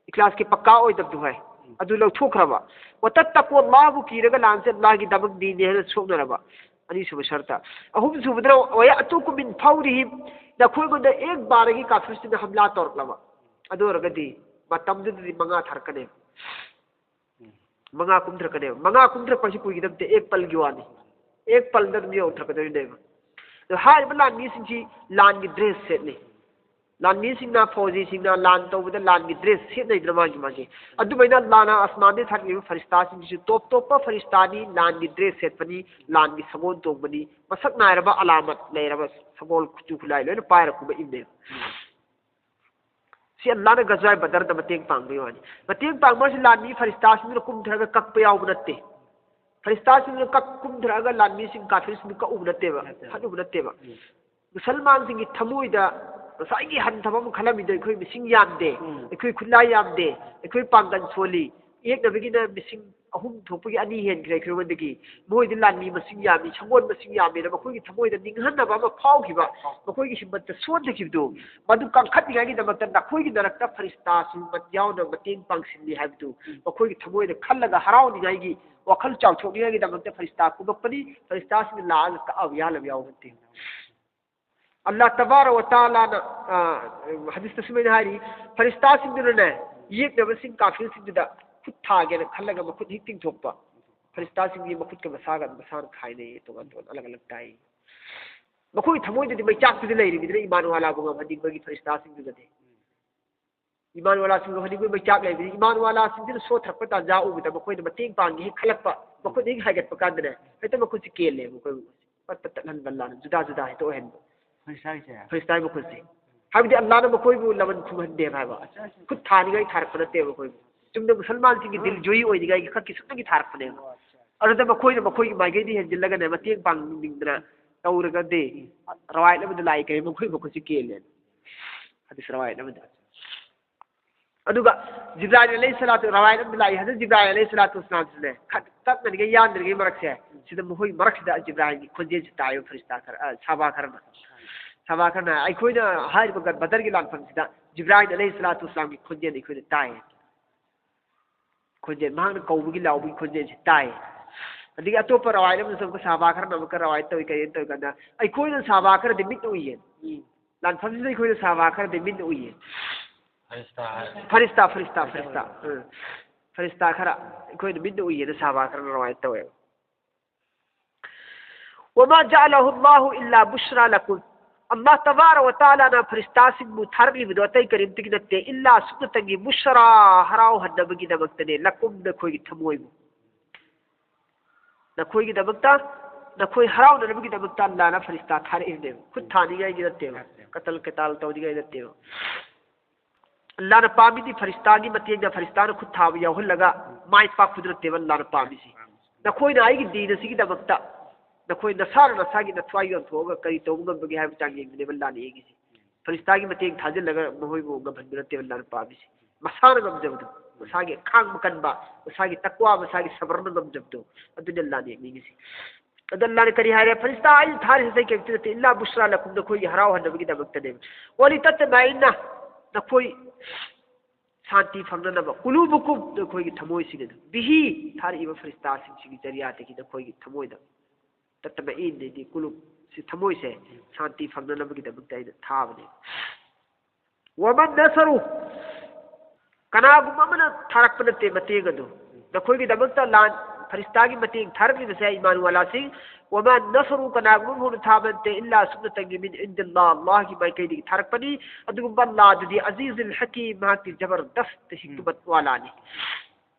ꯏꯈ꯭ꯂꯥꯁꯀꯤ ꯄꯛꯀꯥ ꯑꯣꯏꯗꯕꯗꯨ ꯍꯥꯏ꯫ ꯑꯗꯨ ꯂꯧꯊꯣꯛꯈ꯭ꯔꯕ꯫ "ꯋꯇꯠꯇꯀꯨ ꯑꯜꯂꯥꯍꯕꯨ ꯀꯤꯔꯒ ꯂꯥꯟꯁꯦ ꯑꯜꯂꯥꯍꯒꯤꯗꯃꯛꯅꯤꯅꯦ" ꯍꯥꯏꯅ ꯁꯣꯛꯅꯔꯕ꯫ ꯑꯅꯤꯁꯨꯕ ꯁꯔꯇ꯫ ꯑꯍꯨꯝꯁꯨꯕꯗꯅ "ꯋꯌꯥꯇꯨꯀꯨꯝ ꯃꯤꯟ ꯐꯧꯔꯤꯍꯤꯝ", ꯅꯈꯣꯏꯉꯣꯟꯗ ꯑꯦꯛ ꯕꯥꯔꯒꯤ ꯀꯥꯐꯤꯔꯁꯤꯡꯅ ꯍꯝꯂꯥ ꯇꯧꯔꯛꯂꯕ꯫ ꯑꯗꯨ ꯑꯣꯏꯔꯒꯗꯤ ꯃꯇꯝꯗꯨꯗꯗꯤ ꯃꯉꯥ ꯊꯥꯔꯛꯀꯅꯦꯕ꯫ ꯃꯉꯥ ꯀꯨꯝꯊꯔꯛꯀꯅꯦꯕ꯫ ꯃꯉꯥ ꯀꯨꯝꯊꯔꯛꯄ ꯍꯥꯏꯁꯤ ꯀꯨꯏꯒꯗꯕ ꯅꯠꯇꯦ, ꯑꯦꯛ ꯄꯜꯒꯤ ꯋꯥꯅꯤ꯫ ꯑꯦꯛ ꯄꯜꯗ ꯑꯗꯨꯝ ꯌꯧꯊꯔꯛꯀꯗꯣꯏꯅꯦꯕ꯫ ꯑꯗꯣ ꯍꯥꯏꯔꯤꯕ ꯂꯥꯟꯃꯤꯁꯤꯡꯁꯤ ꯂꯥꯟꯒꯤ ꯗ꯭ꯔꯦꯁ ꯁꯦꯠꯅꯤ꯫ ꯂꯥꯟꯃꯤꯁꯤꯡꯅ, ꯐꯧꯖꯤꯁꯤꯡꯅ ꯂꯥꯟ ꯇꯧꯕꯗ ꯂꯥꯟꯒꯤ ꯗ꯭ꯔꯦꯁ ꯁꯦꯠꯅꯩꯗꯅ ꯃꯥꯒꯤ ꯃꯥꯒꯤ꯫ ꯑꯗꯨꯃꯥꯏꯅ ꯂꯥꯟꯅ ꯑꯁꯃꯥꯟꯗꯒꯤ ꯊꯥꯔꯛꯂꯤꯕ ꯐꯔꯤꯁꯇꯥꯁꯤꯡꯁꯤꯁꯨ ꯇꯣꯞ ꯇꯣꯞꯄ ꯐꯔꯤꯁꯇꯥꯅꯤ, ꯂꯥꯟꯒꯤ ꯗ꯭ꯔꯦꯁ ꯁꯦꯠꯄꯅꯤ, ꯂꯥꯟꯒꯤ ꯁꯒꯣꯜ ꯇꯣꯡꯕꯅꯤ, ꯃꯁꯛ ꯅꯥꯏꯔꯕ ꯑꯂꯥꯃꯠ ꯂꯩꯔꯕ ꯁꯒꯣꯜ ꯈꯨꯠꯁꯨ ꯈꯨꯠꯂꯥꯏ ꯂꯣꯏꯅ ꯄꯥꯏꯔ ꯀꯨꯝꯃꯛꯏꯕꯅꯦꯕ꯫ ꯁꯤ ꯑꯜꯂꯥꯅ ꯒꯖꯋꯥꯏ ꯕꯗꯔꯗ ꯃꯇꯦꯡ ꯄꯥꯡꯕꯒꯤ ꯋꯥꯅꯤ꯫ ꯃꯇꯦꯡ ꯄꯥꯡꯕ ꯍꯥꯏꯁꯤ ꯂꯥꯟꯃꯤ ꯐꯔꯤꯁꯇꯥꯁꯤꯡꯗꯨꯅ ꯀꯨꯝꯊꯔꯒ ꯀꯛꯄ ꯌꯥꯎꯕ ꯅꯠꯇꯦ꯫ ꯐꯔꯤꯁꯇꯥꯁꯤꯡꯗꯨꯅ ꯀꯛ-, ꯀꯨꯝꯊꯔꯛꯑꯒ ꯂꯥꯟꯃꯤꯁꯤꯡ ꯀꯥꯐꯤꯔꯁꯤꯡꯗꯨ ꯀꯛꯎꯕ ꯅꯠꯇꯦꯕ, ꯅꯠꯇꯦ꯫ ꯍꯥꯠꯂꯨꯕ ꯅꯠꯇꯦꯕ꯫ ꯎꯝ꯫ ꯃꯨꯁꯜꯃꯥꯟꯁꯤꯡꯒꯤ ꯊꯃꯣꯏꯗ ꯉꯁꯥꯏꯒꯤ ꯍꯟꯊꯕ ꯑꯃ ꯈꯜꯂꯝꯃꯤꯗꯣ, "ꯑꯩꯈꯣꯏ ꯃꯤꯁꯤꯡ ꯌꯥꯝꯗꯦ, ꯎꯝ꯫ ꯑꯩꯈꯣꯏ ꯈꯨꯠꯂꯥꯏ ꯌꯥꯝꯗꯦ, ꯑꯩꯈꯣꯏ ꯄꯥꯡꯒꯜ ꯁꯣꯜꯂꯤ, ꯌꯦꯛꯅꯕꯒꯤꯅ ꯃꯤꯁꯤꯡ ꯑꯍꯨꯝ ꯊꯣꯛꯄꯒꯤ ꯑꯅꯤ ꯍꯦꯟꯈ꯭ꯔꯦ ꯑꯩꯈꯣꯏꯉꯣꯟꯗꯒꯤ꯫ ꯃꯣꯏꯗꯤ ꯂꯥꯟꯃꯤ ꯃꯁꯤꯡ ꯌꯥꯝꯃꯤ, ꯁꯒꯣꯜ ꯃꯁꯤꯡ ꯌꯥꯝꯃꯦꯅ" ꯃꯈꯣꯏꯒꯤ ꯊꯃꯣꯏꯗ ꯅꯤꯡꯍꯟꯅꯕ ꯑꯃ ꯐꯥꯎꯈꯤꯕ, ꯃꯈꯣꯏꯒꯤ ꯍꯤꯝꯃꯠꯇ ꯁꯣꯟꯊꯈꯤꯕꯗꯨ, ꯃꯗꯨ ꯀꯟꯈꯠꯅꯤꯡꯉꯥꯏꯒꯤꯗꯃꯛꯇ ꯅꯈꯣꯏꯒꯤ ꯃꯔꯛꯇ ꯐꯔꯤꯁꯇꯥꯁꯨ ꯌꯥꯎꯅ ꯃꯇꯦꯡ ꯄꯥꯡꯁꯤꯜꯂꯤ ꯍꯥꯏꯕꯗꯨ ꯃꯈꯣꯏꯒꯤ ꯊꯃꯣꯏꯗ ꯈꯜꯂꯒ ꯍꯔꯥꯎꯅꯤꯡꯉꯥꯏꯒꯤ, ꯋꯥꯈꯜ ꯆꯥꯎꯊꯣꯛꯅꯤꯡꯉꯥꯏꯒꯤꯗꯃꯛꯇ ꯐꯔꯤꯁꯇꯥ ꯀꯨꯝꯃꯛꯄꯅꯤ꯫ ꯐꯔꯤꯁꯇꯥꯁꯤꯡꯅ ꯂꯥꯛꯑꯒ ꯀꯛꯑꯕ ꯌꯥꯜꯂꯕ ꯌꯥꯎꯕ ꯅꯠꯇꯦ꯫ ꯑꯜꯂꯥꯍ ꯇꯕꯥꯔꯛ ꯋ ꯇꯥꯂꯥꯅ, ꯑ, ꯍꯗꯤꯁꯇ ꯁꯨꯃꯥꯏꯅ ꯍꯥꯏꯔꯤ, ꯐꯔꯤꯁꯇꯥꯁꯤꯡꯗꯨꯅꯅꯦ, ꯌꯦꯛꯅꯕꯁꯤꯡ ꯀꯥꯐꯤꯔꯁꯤꯡꯗꯨꯗ ꯈꯨꯠ ꯊꯥꯒꯦꯅ ꯈꯜꯂꯒ ꯃꯈꯨꯠ ꯍꯦꯛ ꯇꯤꯡꯊꯣꯛꯄ꯫ ꯐꯔꯤꯁꯇꯥꯁꯤꯡꯒꯤ ꯃꯈꯨꯠꯀ ꯃꯁꯥꯒ ꯃꯁꯥꯅ ꯈꯥꯏꯅꯩ, ꯇꯣꯉꯥꯟ ꯇꯣꯉꯥꯟ ꯑꯂꯛ ꯑꯂꯛ ꯇꯥꯏ꯫ ꯃꯈꯣꯏꯒꯤ ꯊꯃꯣꯏꯗꯗꯤ ꯃꯩꯆꯥꯛꯇꯨꯗꯤ ꯂꯩꯔꯤꯕꯅꯤꯅ ꯏꯃꯥꯟ ꯋꯥꯂꯥꯕꯨ ꯉꯝꯍꯟꯅꯤꯡꯕꯒꯤ ꯐꯔꯤꯁꯇꯥꯁꯤꯡꯗꯨꯗꯗꯤ꯫ ꯏꯃꯥꯟ ꯋꯥꯂꯥꯁꯤꯡ ꯉꯝꯍꯟꯅꯤꯡꯕꯒꯤ ꯃꯩꯆꯥꯛ ꯂꯩꯕꯅꯤ꯫ ꯏꯃꯥꯟ ꯋꯥꯂꯥꯁꯤꯡꯁꯤꯅ ꯁꯣꯠꯊꯔꯛꯄ ꯇꯥꯟꯖꯥ ꯎꯕꯗ ꯃꯈꯣꯏꯅ ꯃꯇꯦꯡ ꯄꯥꯡꯒꯦ ꯍꯦꯛ ꯈꯜꯂꯛꯄ, ꯃꯈꯨꯠ ꯍꯦꯛ ꯍꯥꯏꯒꯠꯄ ꯀꯥꯟꯗꯅꯦ, ꯍꯦꯛꯇ ꯃꯈꯨꯠꯁꯤ ꯀꯦꯜꯂꯦꯕ ꯃꯈꯣꯏꯕꯨ꯫ ꯄꯠ ꯄꯠ ꯇꯠꯍꯟꯕ, ꯂꯥꯟ ꯖꯨꯗꯥ ꯖꯨꯗꯥ ꯍꯦꯛꯇ ꯑꯣꯏꯍꯟꯕ꯫ ꯐꯔꯤꯁꯇꯥꯒꯤꯁꯦ? ꯐꯔꯤꯁꯇꯥꯒꯤ ꯃꯈꯨꯠꯁꯦ꯫ ꯍꯥꯏꯕꯗꯤ ꯑꯜꯂꯥꯅ ꯃꯈꯣꯏꯕꯨ ꯂꯃꯟ ꯈꯨꯝꯍꯟꯗꯦꯕ ꯍꯥꯏꯕ꯫ ꯑꯠꯆꯥ, ꯑꯠꯆꯥ꯫ ꯈꯨꯠ ꯊꯥꯅꯤꯡꯉꯥꯏ ꯊꯥꯔꯛꯄ ꯅꯠꯇꯦꯕ ꯃꯈꯣꯏꯕꯨ꯫ ꯆꯨꯝꯅ ꯃꯨꯁꯜꯃꯥꯟꯁꯤꯡꯒꯤ ꯎꯝ꯫ ꯗꯤꯜ ꯖꯣꯌꯤ ꯑꯣꯏꯅꯤꯡꯉꯥꯏꯒꯤ ꯈꯛꯀꯤ ꯁꯨꯞꯅꯒꯤ ꯊꯥꯔꯛꯄꯅꯦꯕ꯫ ꯑꯣ, ꯑꯠꯆꯥ, ꯑꯠꯆꯥ꯫ ꯑꯗꯨꯗ ꯃꯈꯣꯏꯅ ꯃꯈꯣꯏꯒꯤ ꯃꯥꯏꯀꯩꯗ ꯍꯦꯟꯖꯤꯜꯂꯒꯅꯦ, ꯃꯇꯦꯡ ꯄꯥꯡꯅꯤꯡꯗꯅ ꯇꯧꯔꯒꯗꯤ, ꯎꯝ꯫ ꯔꯋꯥꯏꯠ ꯑꯃꯗ ꯂꯥꯛꯏ ꯀꯩ ꯃꯈꯣꯏ ꯃꯈꯨꯠꯁꯤ ꯀꯦꯜꯂꯦ꯫ ꯍꯗꯤꯁ ꯔꯋꯥꯏꯠ ꯑꯃꯗ꯫ ꯑꯗꯨꯒ ꯖꯤꯕ꯭ꯔꯥꯏꯜ ꯑꯂꯩꯍꯤ ꯁꯂꯥꯇꯨ, ꯔꯋꯥꯏꯠ ꯑꯃꯗ ꯂꯥꯛꯏ, ꯍꯖꯔꯠ ꯖꯤꯕ꯭ꯔꯥꯏꯜ ꯑꯂꯩꯍꯤ ꯁꯂꯥꯇꯨ ꯋꯁꯂꯥꯝꯁꯤꯅꯦ, ꯈꯠ-, ꯇꯠꯅꯔꯤꯉꯩ ꯌꯥꯟꯗ꯭ꯔꯤꯉꯩ ꯃꯔꯛꯁꯦ, ꯁꯤꯗ ꯃꯈꯣꯏ ꯃꯔꯛꯁꯤꯗ ꯖꯤꯕ꯭ꯔꯥꯏꯜꯒꯤ ꯈꯣꯟꯖꯦꯜꯁꯤ ꯇꯥꯏꯕ ꯐꯔꯤꯁꯇꯥ ꯈꯔ, ꯑ, ꯁꯥꯕꯥ ꯈꯔꯅ꯫ ꯁꯥꯕꯥ ꯈꯔꯅ ꯑꯩꯈꯣꯏꯅ ꯍꯥꯏꯔꯤꯕ ꯕꯗꯔꯒꯤ ꯂꯥꯟꯐꯝꯁꯤꯗ ꯖꯤꯕ꯭ꯔꯥꯏꯜ ꯑꯂꯩꯍꯤ ꯁꯂꯥꯇꯨ ꯋꯁꯂꯥꯝꯒꯤ ꯈꯣꯟꯖꯦꯜ ꯑꯩꯈꯣꯏꯅ ꯇꯥꯏ꯫ ꯈꯣꯟꯖꯦꯜ, ꯃꯍꯥꯛꯅ ꯀꯧꯕꯒꯤ ꯂꯥꯎꯕꯒꯤ ꯈꯣꯟꯖꯦꯜꯁꯤ ꯇꯥꯏ꯫ ꯑꯗꯒꯤ ꯑꯇꯣꯞꯄ ꯔꯋꯥꯌꯠ ꯑꯃꯗꯁꯨ ꯑꯃꯨꯛꯀ ꯁꯍꯥꯕꯥ ꯈꯔꯅ ꯑꯃꯨꯛꯀ ꯔꯋꯥꯌꯠ ꯇꯧꯏ꯫ ꯀꯔꯤ ꯇꯧꯏ ꯀꯥꯟꯗ, "ꯑꯩꯈꯣꯏꯅ ꯁꯍꯥꯕꯥ ꯈꯔꯗꯤ ꯃꯤꯠꯅ ꯎꯏꯌꯦ꯫ ꯂꯥꯟꯐꯝꯁꯤꯗ ꯑꯩꯈꯣꯏꯅ ꯁꯍꯥꯕꯥ ꯈꯔꯗꯤ ꯃꯤꯠꯅ ꯎꯏꯌꯦ"꯫ ꯐꯔꯤꯁꯇꯥ ꯍꯥꯏ꯫ ꯐꯔꯤꯁꯇꯥ, ꯐꯔꯤꯁꯇꯥ, ꯐꯔꯤꯁꯇꯥ꯫ ꯎꯝ꯫ ꯐꯔꯤꯁꯇꯥ ꯈꯔ ꯑꯩꯈꯣꯏꯅ ꯃꯤꯠꯅ ꯎꯏꯌꯦꯅ ꯁꯍꯥꯕꯥ ꯈꯔꯅ ꯔꯋꯥꯌꯠ ꯇꯧꯋꯦꯕ꯫ "وما جعله الله إلا بشرى لكم"꯫ ꯑꯜꯂꯥꯍ ꯇꯕꯥꯔꯛ ꯋ ꯇꯥꯂꯥꯅ ꯐꯔꯤꯁꯇꯥꯁꯤꯡꯕꯨ ꯊꯥꯔꯛꯂꯤꯕꯗꯣ ꯑꯇꯩ ꯀꯔꯤꯝꯇꯒꯤ ꯅꯠꯇꯦ, "إلا" ꯁꯨꯞꯅꯇꯪꯒꯤ "بشرى" ꯍꯔꯥꯎꯍꯟꯅꯕꯒꯤꯗꯃꯛꯇꯅꯦ, "لكم" ꯅꯈꯣꯏꯒꯤ ꯊꯃꯣꯏꯕꯨ꯫ ꯅꯈꯣꯏꯒꯤꯗꯃꯛꯇ, ꯅꯈꯣꯏ ꯍꯔꯥꯎꯅꯅꯕꯒꯤꯗꯃꯛꯇ ꯑꯜꯂꯥꯍꯅ ꯐꯔꯤꯁꯇꯥ ꯊꯥꯔꯛꯏꯕꯅꯦꯕ꯫ ꯈꯨꯠ ꯊꯥꯅꯤꯡꯉꯥꯏꯒꯤ ꯅꯠꯇꯦꯕ, ꯀꯇꯜ ꯀꯇꯥꯜ ꯇꯧꯅꯤꯡꯉꯥꯏ ꯅꯠꯇꯦꯕ꯫ ꯑꯜꯂꯥꯍꯅ ꯄꯥꯝꯃꯤꯗꯤ ꯐꯔꯤꯁꯇꯥꯒꯤ ꯃꯇꯦꯡꯗ, ꯐꯔꯤꯁꯇꯥꯅ ꯈꯨꯠ ꯊꯥꯕ ꯌꯥꯎꯍꯜꯂꯒ ꯃꯥꯏ ꯄꯥꯛꯄꯗꯨ ꯅꯠꯇꯦꯕ ꯑꯜꯂꯥꯍꯅ ꯄꯥꯝꯃꯤꯁꯤ꯫ ꯅꯈꯣꯏꯅ ꯑꯩꯒꯤ ꯗꯤꯟ ꯑꯁꯤꯒꯤꯗꯃꯛꯇ, ꯅꯈꯣꯏ ꯅꯁꯥꯅ ꯅꯁꯥꯒꯤ ꯅꯊ꯭ꯋꯥꯏ ꯌꯣꯟꯊꯣꯛꯑꯒ ꯀꯔꯤ ꯇꯧꯕ ꯉꯝꯕꯒꯦ ꯍꯥꯏꯕ ꯆꯥꯡ ꯌꯦꯡꯕꯅꯦꯕ ꯑꯜꯂꯥꯍꯅ ꯌꯦꯡꯉꯤꯁꯤ꯫ ꯐꯔꯤꯁꯇꯥꯒꯤ ꯃꯇꯦꯡ ꯊꯥꯖꯤꯜꯂꯒ ꯃꯈꯣꯏꯕꯨ ꯉꯝꯍꯟꯕ ꯅꯠꯇꯦꯕ ꯑꯜꯂꯥꯍꯅ ꯄꯥꯝꯃꯤꯁꯤ꯫ ꯃꯁꯥꯅ ꯉꯝꯖꯕꯗꯨ, ꯃꯁꯥꯒꯤ ꯈꯥꯡꯕ ꯀꯟꯕ, ꯃꯁꯥꯒꯤ ꯇꯛꯋꯥ, ꯃꯁꯥꯒꯤ ꯁꯕꯔꯅ ꯉꯝꯖꯕꯗꯨ, ꯑꯗꯨꯅꯤ ꯑꯜꯂꯥꯍꯅ ꯌꯦꯡꯅꯤꯡꯉꯤꯁꯤ꯫ ꯑꯗꯨ ꯑꯜꯂꯥꯍꯅ ꯀꯔꯤ ꯍꯥꯏꯔꯦ? "ꯐꯔꯤꯁꯇꯥ, ꯑꯩꯅ ꯊꯥꯔꯤꯁꯤ ꯑꯇꯩ ꯀꯔꯤꯝꯇ ꯅꯠꯇꯦ, إلا بشرى لكم" ꯅꯈꯣꯏꯒꯤ ꯍꯔꯥꯎꯍꯟꯅꯕꯒꯤꯗꯃꯛꯇꯅꯦꯕ꯫ "ولتطمئن" ꯅꯈꯣꯏ ꯁꯥꯟꯇꯤ ꯐꯪꯅꯅꯕ, "قلوبكم" ꯅꯈꯣꯏꯒꯤ ꯊꯃꯣꯏꯁꯤꯡ ꯑꯗꯨ, "به" ꯊꯥꯔꯛꯏꯕ ꯐꯔꯤꯁꯇꯥꯁꯤꯡꯁꯤꯒꯤ ꯖꯔꯤꯌꯥꯗꯒꯤ ꯅꯈꯣꯏꯒꯤ ꯊꯃꯣꯏꯗ, "تطمئن" ꯗꯤ قلوب ꯁꯤ, ꯊꯃꯣꯏꯁꯦ ꯁꯥꯟꯇꯤ ꯐꯪꯅꯅꯕꯒꯤꯗꯃꯛꯇ ꯑꯩꯅ ꯊꯥꯕꯅꯦ꯫ "وما النصر" ꯀꯅꯥꯒꯨꯝꯕ ꯑꯃꯅ ꯊꯥꯔꯛꯄ ꯅꯠꯇꯦ ꯃꯇꯦꯡ ꯑꯗꯨ꯫ ꯅꯈꯣꯏꯒꯤꯗꯃꯛꯇ ꯂꯥꯟ, ꯐꯔꯤꯁꯇꯥꯒꯤ ꯃꯇꯦꯡ ꯊꯥꯔꯛꯂꯤꯕꯁꯦ, ꯏꯃꯥꯟ ꯋꯥꯂꯥꯁꯤꯡ, "وما النصر" ꯀꯅꯥꯒꯨꯝꯕ ꯑꯃꯅ ꯊꯥꯕ ꯅꯠꯇꯦ, "إلا" ꯁꯨꯞꯅꯇꯪꯒꯤ, "من عند الله" ꯑꯜꯂꯥꯍꯒꯤ ꯃꯥꯏꯀꯩꯗꯒꯤ ꯊꯥꯔꯛꯄꯅꯤ꯫ ꯑꯗꯨꯒꯨꯝꯕ ꯑꯜꯂꯥꯍ ꯑꯗꯨꯗꯤ "العزيز الحكيم" ꯃꯍꯥꯛꯇꯤ ꯖꯕꯔꯗꯁ ꯍꯤꯛꯃꯠ ꯋꯥꯂꯥꯅꯤ꯫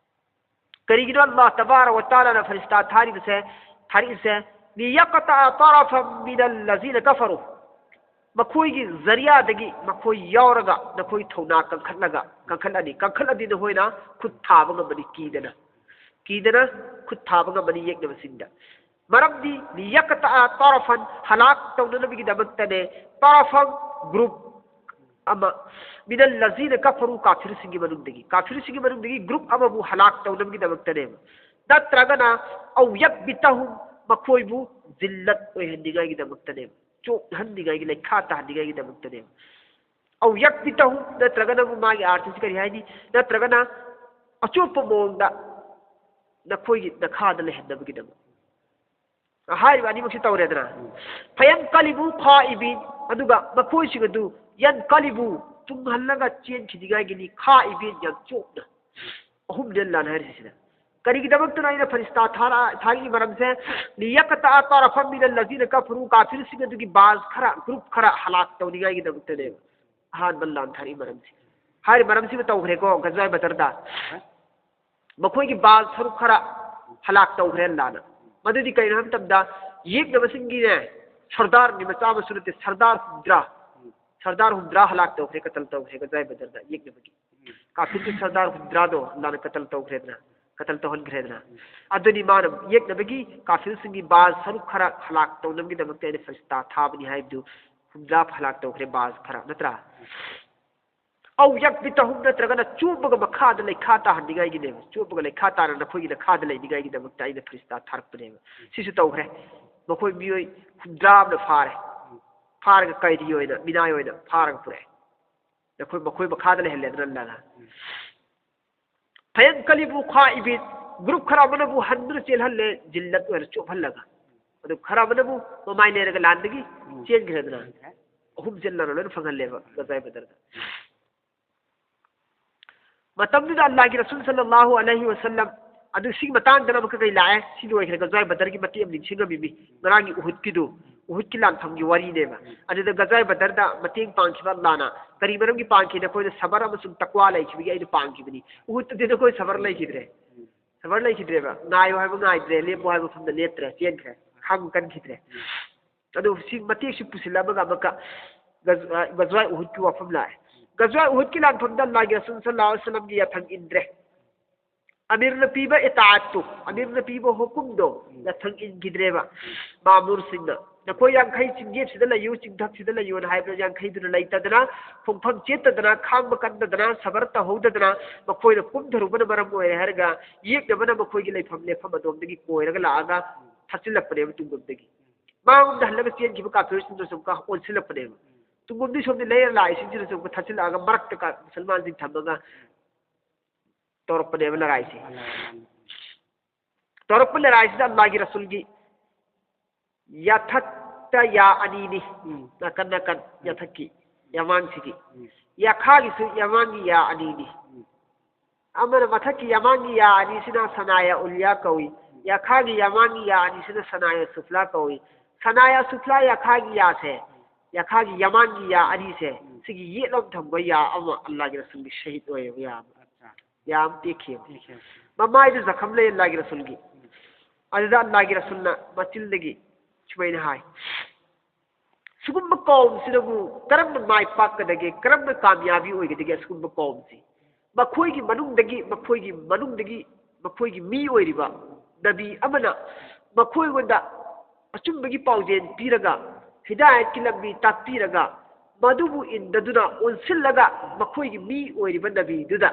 ꯀꯔꯤꯒꯤꯅꯣ ꯑꯜꯂꯥꯍ ꯇꯕꯥꯔꯛ ꯋ ꯇꯥꯂꯥꯅ ꯐꯔꯤꯁꯇꯥ ꯊꯥꯔꯤꯕꯁꯦ, ꯊꯥꯔꯛꯏꯁꯦ? "ليقطع طرفا من الذين كفروا" ꯃꯈꯣꯏꯒꯤ ꯖꯔꯤꯌꯥꯗꯒꯤ ꯃꯈꯣꯏ ꯌꯥꯎꯔꯒ ꯅꯈꯣꯏ ꯊꯧꯅꯥ ꯀꯟꯈꯠꯂꯒ, ꯀꯟꯈꯠꯂꯅꯤ꯫ ꯀꯟꯈꯠꯂꯗꯤ ꯅꯈꯣꯏꯅ ꯈꯨꯠ ꯊꯥꯕ ꯉꯝꯃꯅꯤ ꯀꯤꯗꯅ꯫ ꯀꯤꯗꯅ ꯈꯨꯠ ꯊꯥꯕ ꯉꯝꯃꯅꯤ ꯌꯦꯛꯅꯕꯁꯤꯡꯗ꯫ ꯃꯔꯝꯗꯤ "ليقطع طرفا" ꯍꯂꯥꯛ ꯇꯧꯅꯅꯕꯒꯤꯗꯃꯛꯇꯅꯦ꯫ "طرفا" group ꯑꯃ, "من الذين كفروا" ꯀꯥꯐꯤꯔꯁꯤꯡꯒꯤ ꯃꯅꯨꯡꯗꯒꯤ, ꯀꯥꯐꯤꯔꯁꯤꯡꯒꯤ ꯃꯅꯨꯡꯗꯒꯤ group ꯑꯃꯕꯨ ꯍꯂꯥꯛ ꯇꯧꯅꯕꯒꯤꯗꯃꯛꯇꯅꯦꯕ꯫ ꯅꯠꯇ꯭ꯔꯒꯅ "أو يكبتهم" ꯃꯈꯣꯏꯕꯨ ꯖꯤꯜꯂꯠ ꯑꯣꯏꯍꯟꯅꯤꯡꯉꯥꯏꯒꯤꯗꯃꯛꯇꯅꯦꯕ, ꯆꯣꯛꯍꯟꯅꯤꯡꯉꯥꯏꯒꯤ, ꯂꯩꯈꯥ ꯇꯥꯍꯟꯅꯤꯡꯉꯥꯏꯒꯤꯗꯃꯛꯇꯅꯦꯕ꯫ "أو يكبتهم" ꯅꯠꯇ꯭ꯔꯒꯅ ꯑꯃꯨꯛ ꯃꯥꯒꯤ ꯑꯥꯔꯊꯁꯤ ꯀꯔꯤ ꯍꯥꯏꯅꯤ? ꯅꯠꯇ꯭ꯔꯒꯅ ꯑꯆꯣꯞꯄ ꯃꯑꯣꯡꯗ ꯅꯈꯣꯏꯒꯤ ꯅꯈꯥꯗ ꯂꯩꯍꯟꯅꯕꯒꯤꯗꯃꯛ꯫ ꯍꯥꯏꯔꯤꯕ ꯑꯅꯤꯃꯛꯁꯤ ꯇꯧꯔꯦꯗꯅ꯫ ꯎꯝ꯫ ꯐꯌꯟꯀꯂꯤꯕꯨ ꯈꯥꯏꯕꯤꯟ, ꯑꯗꯨꯒ ꯃꯈꯣꯏꯁꯤꯡ ꯑꯗꯨ ꯌꯟꯀꯂꯤꯕꯨ, ꯇꯨꯡꯍꯜꯂꯒ ꯆꯦꯟꯈꯤꯅꯤꯡꯉꯥꯏꯒꯤꯅꯤ, ꯈꯥꯏꯕꯤꯟ, ꯌꯥꯝ ꯆꯣꯞꯅ꯫ ꯑꯍꯨꯝꯅꯦ ꯂꯥꯟ ꯍꯥꯏꯔꯤꯁꯤꯅ꯫ ꯀꯔꯤꯒꯤꯗꯃꯛꯇꯅꯣ ꯑꯩꯅ ꯐꯔꯤꯁꯇꯥ ꯊꯥꯔ-, ꯊꯥꯔꯛꯏ ꯃꯔꯝꯁꯦ? ꯂꯤꯌꯛꯇꯥ ꯇꯥꯔꯐꯝ ꯃꯤꯅ ꯂꯖꯤꯅ ꯀꯐꯔꯨ, ꯀꯥꯐꯤꯔꯁꯤꯡ ꯑꯗꯨꯒꯤ ꯕꯥꯁ ꯈꯔ, ꯒ꯭ꯔꯨꯞ ꯈꯔ ꯍꯂꯥꯛ ꯇꯧꯅꯤꯡꯉꯥꯏꯒꯤꯗꯃꯛꯇꯅꯦꯕ꯫ ꯑꯍꯥꯟꯕ ꯂꯥꯟ ꯊꯥꯔꯛꯏ ꯃꯔꯝꯁꯦ꯫ ꯍꯥꯏꯔꯤꯕ ꯃꯔꯝꯁꯤꯃ ꯇꯧꯈ꯭ꯔꯦꯀꯣ, ꯒꯖꯋꯥꯏ ꯕꯗꯔꯗ꯫ ꯃꯈꯣꯏꯒꯤ ꯕꯥꯜ ꯁꯔꯨꯛ ꯈꯔ ꯍꯂꯥꯛ ꯇꯧꯈ꯭ꯔꯦ ꯑꯜꯂꯥꯅ꯫ ꯃꯗꯨꯗꯤ ꯀꯩꯅꯣ ꯍꯥꯏꯕ ꯃꯇꯝꯗ, ꯌꯦꯛꯅꯕꯁꯤꯡꯒꯤꯅꯦ, ꯁꯔꯗꯥꯔꯅꯤ, ꯃꯆꯥ ꯃꯁꯨ ꯅꯠꯇꯦ, ꯁꯔꯗꯥꯔ ꯍꯨꯝꯗ꯭ꯔꯥ, ꯁꯔꯗꯥꯔ ꯍꯨꯝꯗ꯭ꯔꯥ ꯍꯂꯥꯛ ꯇꯧꯈ꯭ꯔꯦ, ꯀꯇꯜ ꯇꯧꯈ꯭ꯔꯦ ꯒꯖꯋꯥꯏ ꯕꯗꯔꯗ ꯌꯦꯛꯅꯕꯒꯤ꯫ ꯀꯥꯐꯤꯔꯒꯤ ꯁꯔꯗꯥꯔ ꯍꯨꯝꯗ꯭ꯔꯥꯗꯣ ꯑꯜꯂꯥꯅ ꯀꯇꯜ ꯇꯧꯈ꯭ꯔꯦꯗꯅ, ꯀꯇꯜ ꯇꯧꯍꯟꯈ꯭ꯔꯦꯗꯅ꯫ ꯑꯗꯨꯅꯤ ꯃꯥꯅ ꯌꯦꯛꯅꯕꯒꯤ ꯀꯥꯐꯤꯔꯁꯤꯡꯒꯤ ꯕꯥꯜ ꯁꯔꯨꯛ ꯈꯔ ꯍꯂꯥꯛ ꯇꯧꯅꯕꯒꯤꯗꯃꯛꯇ ꯑꯩꯅ ꯐꯔꯤꯁꯇꯥ ꯊꯥꯕꯅꯤ ꯍꯥꯏꯕꯗꯨ, ꯍꯨꯝꯗ꯭ꯔꯥ ꯍꯂꯥꯛ ꯇꯧꯈ꯭ꯔꯦ ꯕꯥꯜ ꯈꯔ, ꯅꯠꯇ꯭ꯔꯥ? ꯑꯧ ꯌꯛꯕꯤꯇꯍꯨꯝ, ꯅꯠꯇ꯭ꯔꯒꯅ ꯆꯣꯞꯄꯒ ꯃꯈꯥꯗ ꯂꯩꯈꯥ ꯇꯥꯍꯟꯅꯤꯡꯉꯥꯏꯒꯤꯅꯦꯕ꯫ ꯆꯣꯞꯄꯒ ꯂꯩꯈꯥ ꯇꯥꯅ ꯅꯈꯣꯏꯒꯤ ꯅꯈꯥꯗ ꯂꯩꯅꯤꯡꯉꯥꯏꯒꯤꯗꯃꯛꯇ ꯑꯩꯅ ꯐꯔꯤꯁꯇꯥ ꯊꯥꯔꯛꯄꯅꯦꯕ꯫ ꯁꯤꯁꯨ ꯇꯧꯈ꯭ꯔꯦ꯫ ꯃꯈꯣꯏ ꯃꯤꯑꯣꯏ ꯍꯨꯝꯗ꯭ꯔꯥ ꯑꯃꯅ ꯐꯥꯔꯦ꯫ ꯐꯥꯔꯒ ꯀꯩꯗꯤ ꯑꯣꯏꯅ, ꯃꯤꯅꯥꯏ ꯑꯣꯏꯅ ꯐꯥꯔꯒ ꯄꯨꯔꯛꯑꯦ꯫ ꯅꯈꯣꯏ, ꯃꯈꯣꯏ ꯃꯈꯥꯗ ꯂꯩꯍꯜꯂꯦꯗꯅ ꯑꯜꯂꯥꯅ꯫ ꯐꯌꯟꯀꯂꯤꯕꯨ ꯈꯥꯏꯕꯤꯟ, ꯒ꯭ꯔꯨꯞ ꯈꯔ ꯑꯃꯅꯕꯨ ꯍꯟꯗꯨꯅ ꯆꯦꯜꯍꯜꯂꯦ, ꯖꯤꯜꯂꯠ ꯑꯣꯏꯅ ꯆꯣꯞꯍꯜꯂꯒ꯫ ꯑꯗꯨ ꯈꯔ ꯑꯃꯅꯕꯨ ꯃꯃꯥꯏ ꯂꯩꯔꯒ ꯂꯥꯟꯗꯒꯤ ꯎꯝ꯫ ꯆꯦꯟꯈ꯭ꯔꯦꯗꯅ꯫ ꯆꯦꯟꯈ꯭ꯔꯦ꯫ ꯑꯍꯨꯝ ꯆꯦꯜꯂꯒ ꯂꯣꯏꯅ ꯐꯪꯍꯜꯂꯦꯕ ꯒꯖꯋꯥꯏ ꯕꯗꯔꯗ꯫ ꯃꯇꯝꯗꯨꯗ ꯑꯜꯂꯥꯍꯒꯤ ꯔꯁꯨꯜ ꯁꯜꯂꯜꯂꯥꯍꯨ ꯑꯂꯩꯍꯤ ꯋꯁꯜꯂꯝ ꯑꯗꯨ ꯁꯤꯒꯤ ꯃꯇꯥꯡꯗꯅ ꯑꯃꯨꯛꯀ ꯀꯩ ꯂꯥꯛꯑꯦ? ꯁꯤ ꯂꯣꯏꯈ꯭ꯔꯦ, ꯒꯖꯋꯥꯏ ꯕꯗꯔꯒꯤ ꯃꯇꯦꯛ ꯑꯃ ꯅꯤꯡꯁꯤꯡꯉꯝꯃꯤꯃꯤ꯫ ꯉꯔꯥꯡꯒꯤ ꯎꯍꯨꯗꯀꯤꯗꯨ, ꯎꯍꯨꯗꯀꯤ ꯂꯥꯟꯐꯝꯒꯤ ꯋꯥꯔꯤꯅꯦꯕ꯫ ꯑꯗꯨꯗ ꯒꯖꯋꯥꯏ ꯕꯗꯔꯗ ꯃꯇꯦꯡ ꯄꯥꯡꯈꯤꯕ ꯑꯜꯂꯥꯅ ꯀꯔꯤ ꯃꯔꯝꯒꯤ ꯄꯥꯡꯈꯤ? ꯅꯈꯣꯏꯗ ꯁꯕꯔ ꯑꯃꯁꯨꯡ ꯇꯛꯋꯥ ꯂꯩꯈꯤꯕꯒꯤ ꯑꯩꯅ ꯄꯥꯡꯈꯤꯕꯅꯤ꯫ ꯎꯍꯨꯗꯇꯗꯤ ꯅꯈꯣꯏ ꯁꯕꯔ ꯂꯩꯈꯤꯗ꯭ꯔꯦ꯫ ꯁꯕꯔ ꯂꯩꯈꯤꯗ꯭ꯔꯦꯕ꯫ ꯉꯥꯏꯌꯨ ꯍꯥꯏꯕ ꯉꯥꯏꯗ꯭ꯔꯦ, ꯂꯦꯞꯄꯨ ꯍꯥꯏꯕ ꯃꯐꯝꯗ ꯂꯦꯞꯇ꯭ꯔꯦ, ꯆꯦꯟꯈ꯭ꯔꯦ, ꯈꯥꯡꯕ ꯀꯟꯈꯤꯗ꯭ꯔꯦ꯫ ꯑꯗꯨ ꯁꯤ ꯃꯇꯦꯛꯁꯤ ꯄꯨꯁꯤꯜꯂꯝꯃꯒ ꯑꯃꯨꯛꯀ ꯒꯖ-, ꯑ, ꯒꯖꯋꯥꯏ ꯎꯍꯨꯗꯀꯤ ꯋꯥꯐꯝ ꯂꯥꯛꯑꯦ꯫ ꯒꯖꯋꯥꯏ ꯎꯍꯨꯗꯀꯤ ꯂꯥꯟꯐꯝꯗ ꯑꯜꯂꯥꯍꯒꯤ ꯔꯁꯨꯜ ꯁꯜꯂꯜꯂꯥꯍꯨ ꯑꯂꯩꯍꯤ ꯋꯁꯜꯂꯝꯒꯤ ꯌꯥꯊꯪ ꯏꯟꯗ꯭ꯔꯦ꯫ ꯑꯃꯤꯔꯅ ꯄꯤꯕ ꯏꯇꯥꯑꯠꯇꯨ, ꯑꯃꯤꯔꯅ ꯄꯤꯕ ꯍꯨꯀꯨꯝꯗꯣ ꯎꯝ꯫ ꯌꯥꯊꯪ ꯏꯟꯈꯤꯗ꯭ꯔꯦꯕ꯫ ꯃꯥꯃꯨꯔꯁꯤꯡꯅ, "ꯅꯈꯣꯏ ꯌꯥꯡꯈꯩ ꯆꯤꯡꯒꯦꯞꯁꯤꯗ ꯂꯩꯌꯨ, ꯆꯤꯡꯊꯛꯁꯤꯗ ꯂꯩꯌꯨꯅ" ꯍꯥꯏꯕ ꯌꯥꯡꯈꯩꯗꯨꯅ ꯂꯩꯇꯗꯅ, ꯈꯣꯡꯐꯝ ꯆꯦꯠꯇꯗꯅ, ꯈꯥꯡꯕ ꯀꯟꯗꯗꯅ, ꯁꯕꯔ ꯇꯧꯍꯧꯗꯗꯅ, ꯃꯈꯣꯏꯅ ꯀꯨꯝꯊꯔꯨꯕꯅ ꯃꯔꯝ ꯑꯣꯏꯔꯦ ꯍꯥꯏꯔꯒ, ꯌꯦꯛꯅꯕꯅ ꯃꯈꯣꯏꯒꯤ ꯂꯩꯐꯝ ꯂꯦꯞꯐꯝ ꯑꯗꯣꯝꯗꯒꯤ ꯀꯣꯏꯔꯒ ꯂꯥꯛꯑꯒ ꯊꯠꯆꯤꯜꯂꯛꯄꯅꯦꯕ ꯇꯨꯡꯂꯣꯝꯗꯒꯤ꯫ ꯃꯥꯡꯂꯣꯝꯗ ꯍꯜꯂꯒ ꯆꯦꯟꯈꯤꯕ ꯀꯥꯐꯤꯔꯁꯤꯡꯗꯨꯁꯨ ꯑꯃꯨꯛꯀ ꯑꯣꯟꯁꯤꯜꯂꯛꯄꯅꯦꯕ꯫ ꯇꯨꯡꯂꯣꯝꯗꯒꯤ ꯁꯣꯝꯗ ꯂꯩꯔ ꯂꯥꯛꯏꯁꯤꯡꯁꯤꯅꯁꯨ ꯑꯃꯨꯛꯀ ꯊꯠꯆꯤꯜꯂꯛꯑꯒ ꯃꯔꯛꯇ ꯀꯥ-, ꯃꯨꯁꯜꯃꯥꯟꯁꯤꯡ ꯊꯝꯃꯒ ꯇꯧꯔꯛꯄꯅꯦꯕ ꯂꯔꯥꯏꯁꯦ꯫ ꯇꯧꯔꯛꯄ ꯂꯔꯥꯏꯁꯤꯗ ꯑꯜꯂꯥꯍꯒꯤ ꯔꯁꯨꯜꯒꯤ ꯌꯥꯊꯛꯇ ꯌꯥ ꯑꯅꯤꯅꯤ꯫ ꯎꯝ꯫ ꯅꯥꯀꯟ ꯅꯥꯀꯟ ꯌꯥꯊꯛꯀꯤ ꯌꯥꯃꯥꯡꯁꯤꯒꯤ꯫ ꯎꯝ꯫ ꯌꯥꯈꯥꯒꯤꯁꯨ ꯌꯥꯃꯥꯡꯒꯤ ꯌꯥ ꯑꯅꯤꯅꯤ꯫ ꯎꯝ꯫ ꯑꯃꯅ ꯃꯊꯛꯀꯤ ꯌꯥꯃꯥꯡꯒꯤ ꯌꯥ ꯑꯅꯤꯁꯤꯅ ꯁꯅꯥꯌꯥ ꯎꯂꯤꯌꯥ ꯀꯧꯏ꯫ ꯌꯥꯈꯥꯒꯤ ꯌꯥꯃꯥꯡꯒꯤ ꯌꯥ ꯑꯅꯤꯁꯤꯅ ꯁꯅꯥꯌꯥ ꯁꯨꯐ꯭ꯂꯥ ꯀꯧꯏ꯫ ꯁꯅꯥꯌꯥ ꯁꯨꯐ꯭ꯂꯥ ꯌꯥꯈꯥꯒꯤ ꯌꯥꯁꯦ, ꯌꯥꯈꯥꯒꯤ ꯌꯥꯃꯥꯡꯒꯤ ꯌꯥ ꯑꯅꯤꯁꯦ, ꯎꯝ꯫ ꯁꯤꯒꯤ ꯌꯦꯠꯂꯣꯝ ꯊꯪꯕ ꯌꯥ ꯑꯃ ꯑꯜꯂꯥꯍꯒꯤ ꯔꯁꯨꯜꯒꯤ ꯁꯍꯤꯗ ꯑꯣꯏꯌꯦꯕ ꯌꯥ ꯑꯃ꯫ ꯑꯠꯆꯥ꯫ ꯌꯥ ꯑꯃ ꯇꯦꯛꯈꯤꯑꯕ꯫ ꯇꯦꯛꯈꯤꯑꯕ꯫ ꯃꯃꯥꯏꯗ ꯖꯈꯝ ꯂꯩ ꯑꯜꯂꯥꯍꯒꯤ ꯔꯁꯨꯜꯒꯤ꯫ ꯎꯝ꯫ ꯑꯗꯨꯗ ꯑꯜꯂꯥꯍꯒꯤ ꯔꯁꯨꯜꯅ ꯃꯆꯤꯟꯗꯒꯤ ꯁꯨꯃꯥꯏꯅ ꯍꯥꯏ, ꯁꯤꯒꯨꯝꯕ ꯀꯧꯝꯁꯤꯅꯕꯨ ꯀꯔꯝꯅ ꯃꯥꯏ ꯄꯥꯛꯀꯗꯒꯦ, ꯀꯔꯝꯅ ꯀꯥꯃꯌꯥꯕꯤ ꯑꯣꯏꯒꯗꯒꯦ? ꯑꯁꯤꯒꯨꯝꯕ ꯀꯧꯝꯁꯤ ꯃꯈꯣꯏꯒꯤ ꯃꯅꯨꯡꯗꯒꯤ, ꯃꯈꯣꯏꯒꯤ ꯃꯅꯨꯡꯗꯒꯤ ꯃꯈꯣꯏꯒꯤ ꯃꯤ ꯑꯣꯏꯔꯤꯕ ꯅꯕꯤ ꯑꯃꯅ ꯃꯈꯣꯏꯉꯣꯟꯗ ꯑꯆꯨꯝꯕꯒꯤ ꯄꯥꯎꯖꯦꯜ ꯄꯤꯔꯒ, ꯍꯤꯗꯥꯌꯠꯀꯤ ꯂꯝꯕꯤ ꯇꯥꯛꯄꯤꯔꯒ, ꯃꯗꯨꯕꯨ ꯏꯟꯗꯗꯨꯅ ꯑꯣꯟꯁꯤꯜꯂꯒ ꯃꯈꯣꯏꯒꯤ ꯃꯤ ꯑꯣꯏꯔꯤꯕ ꯅꯕꯤꯗꯨꯗ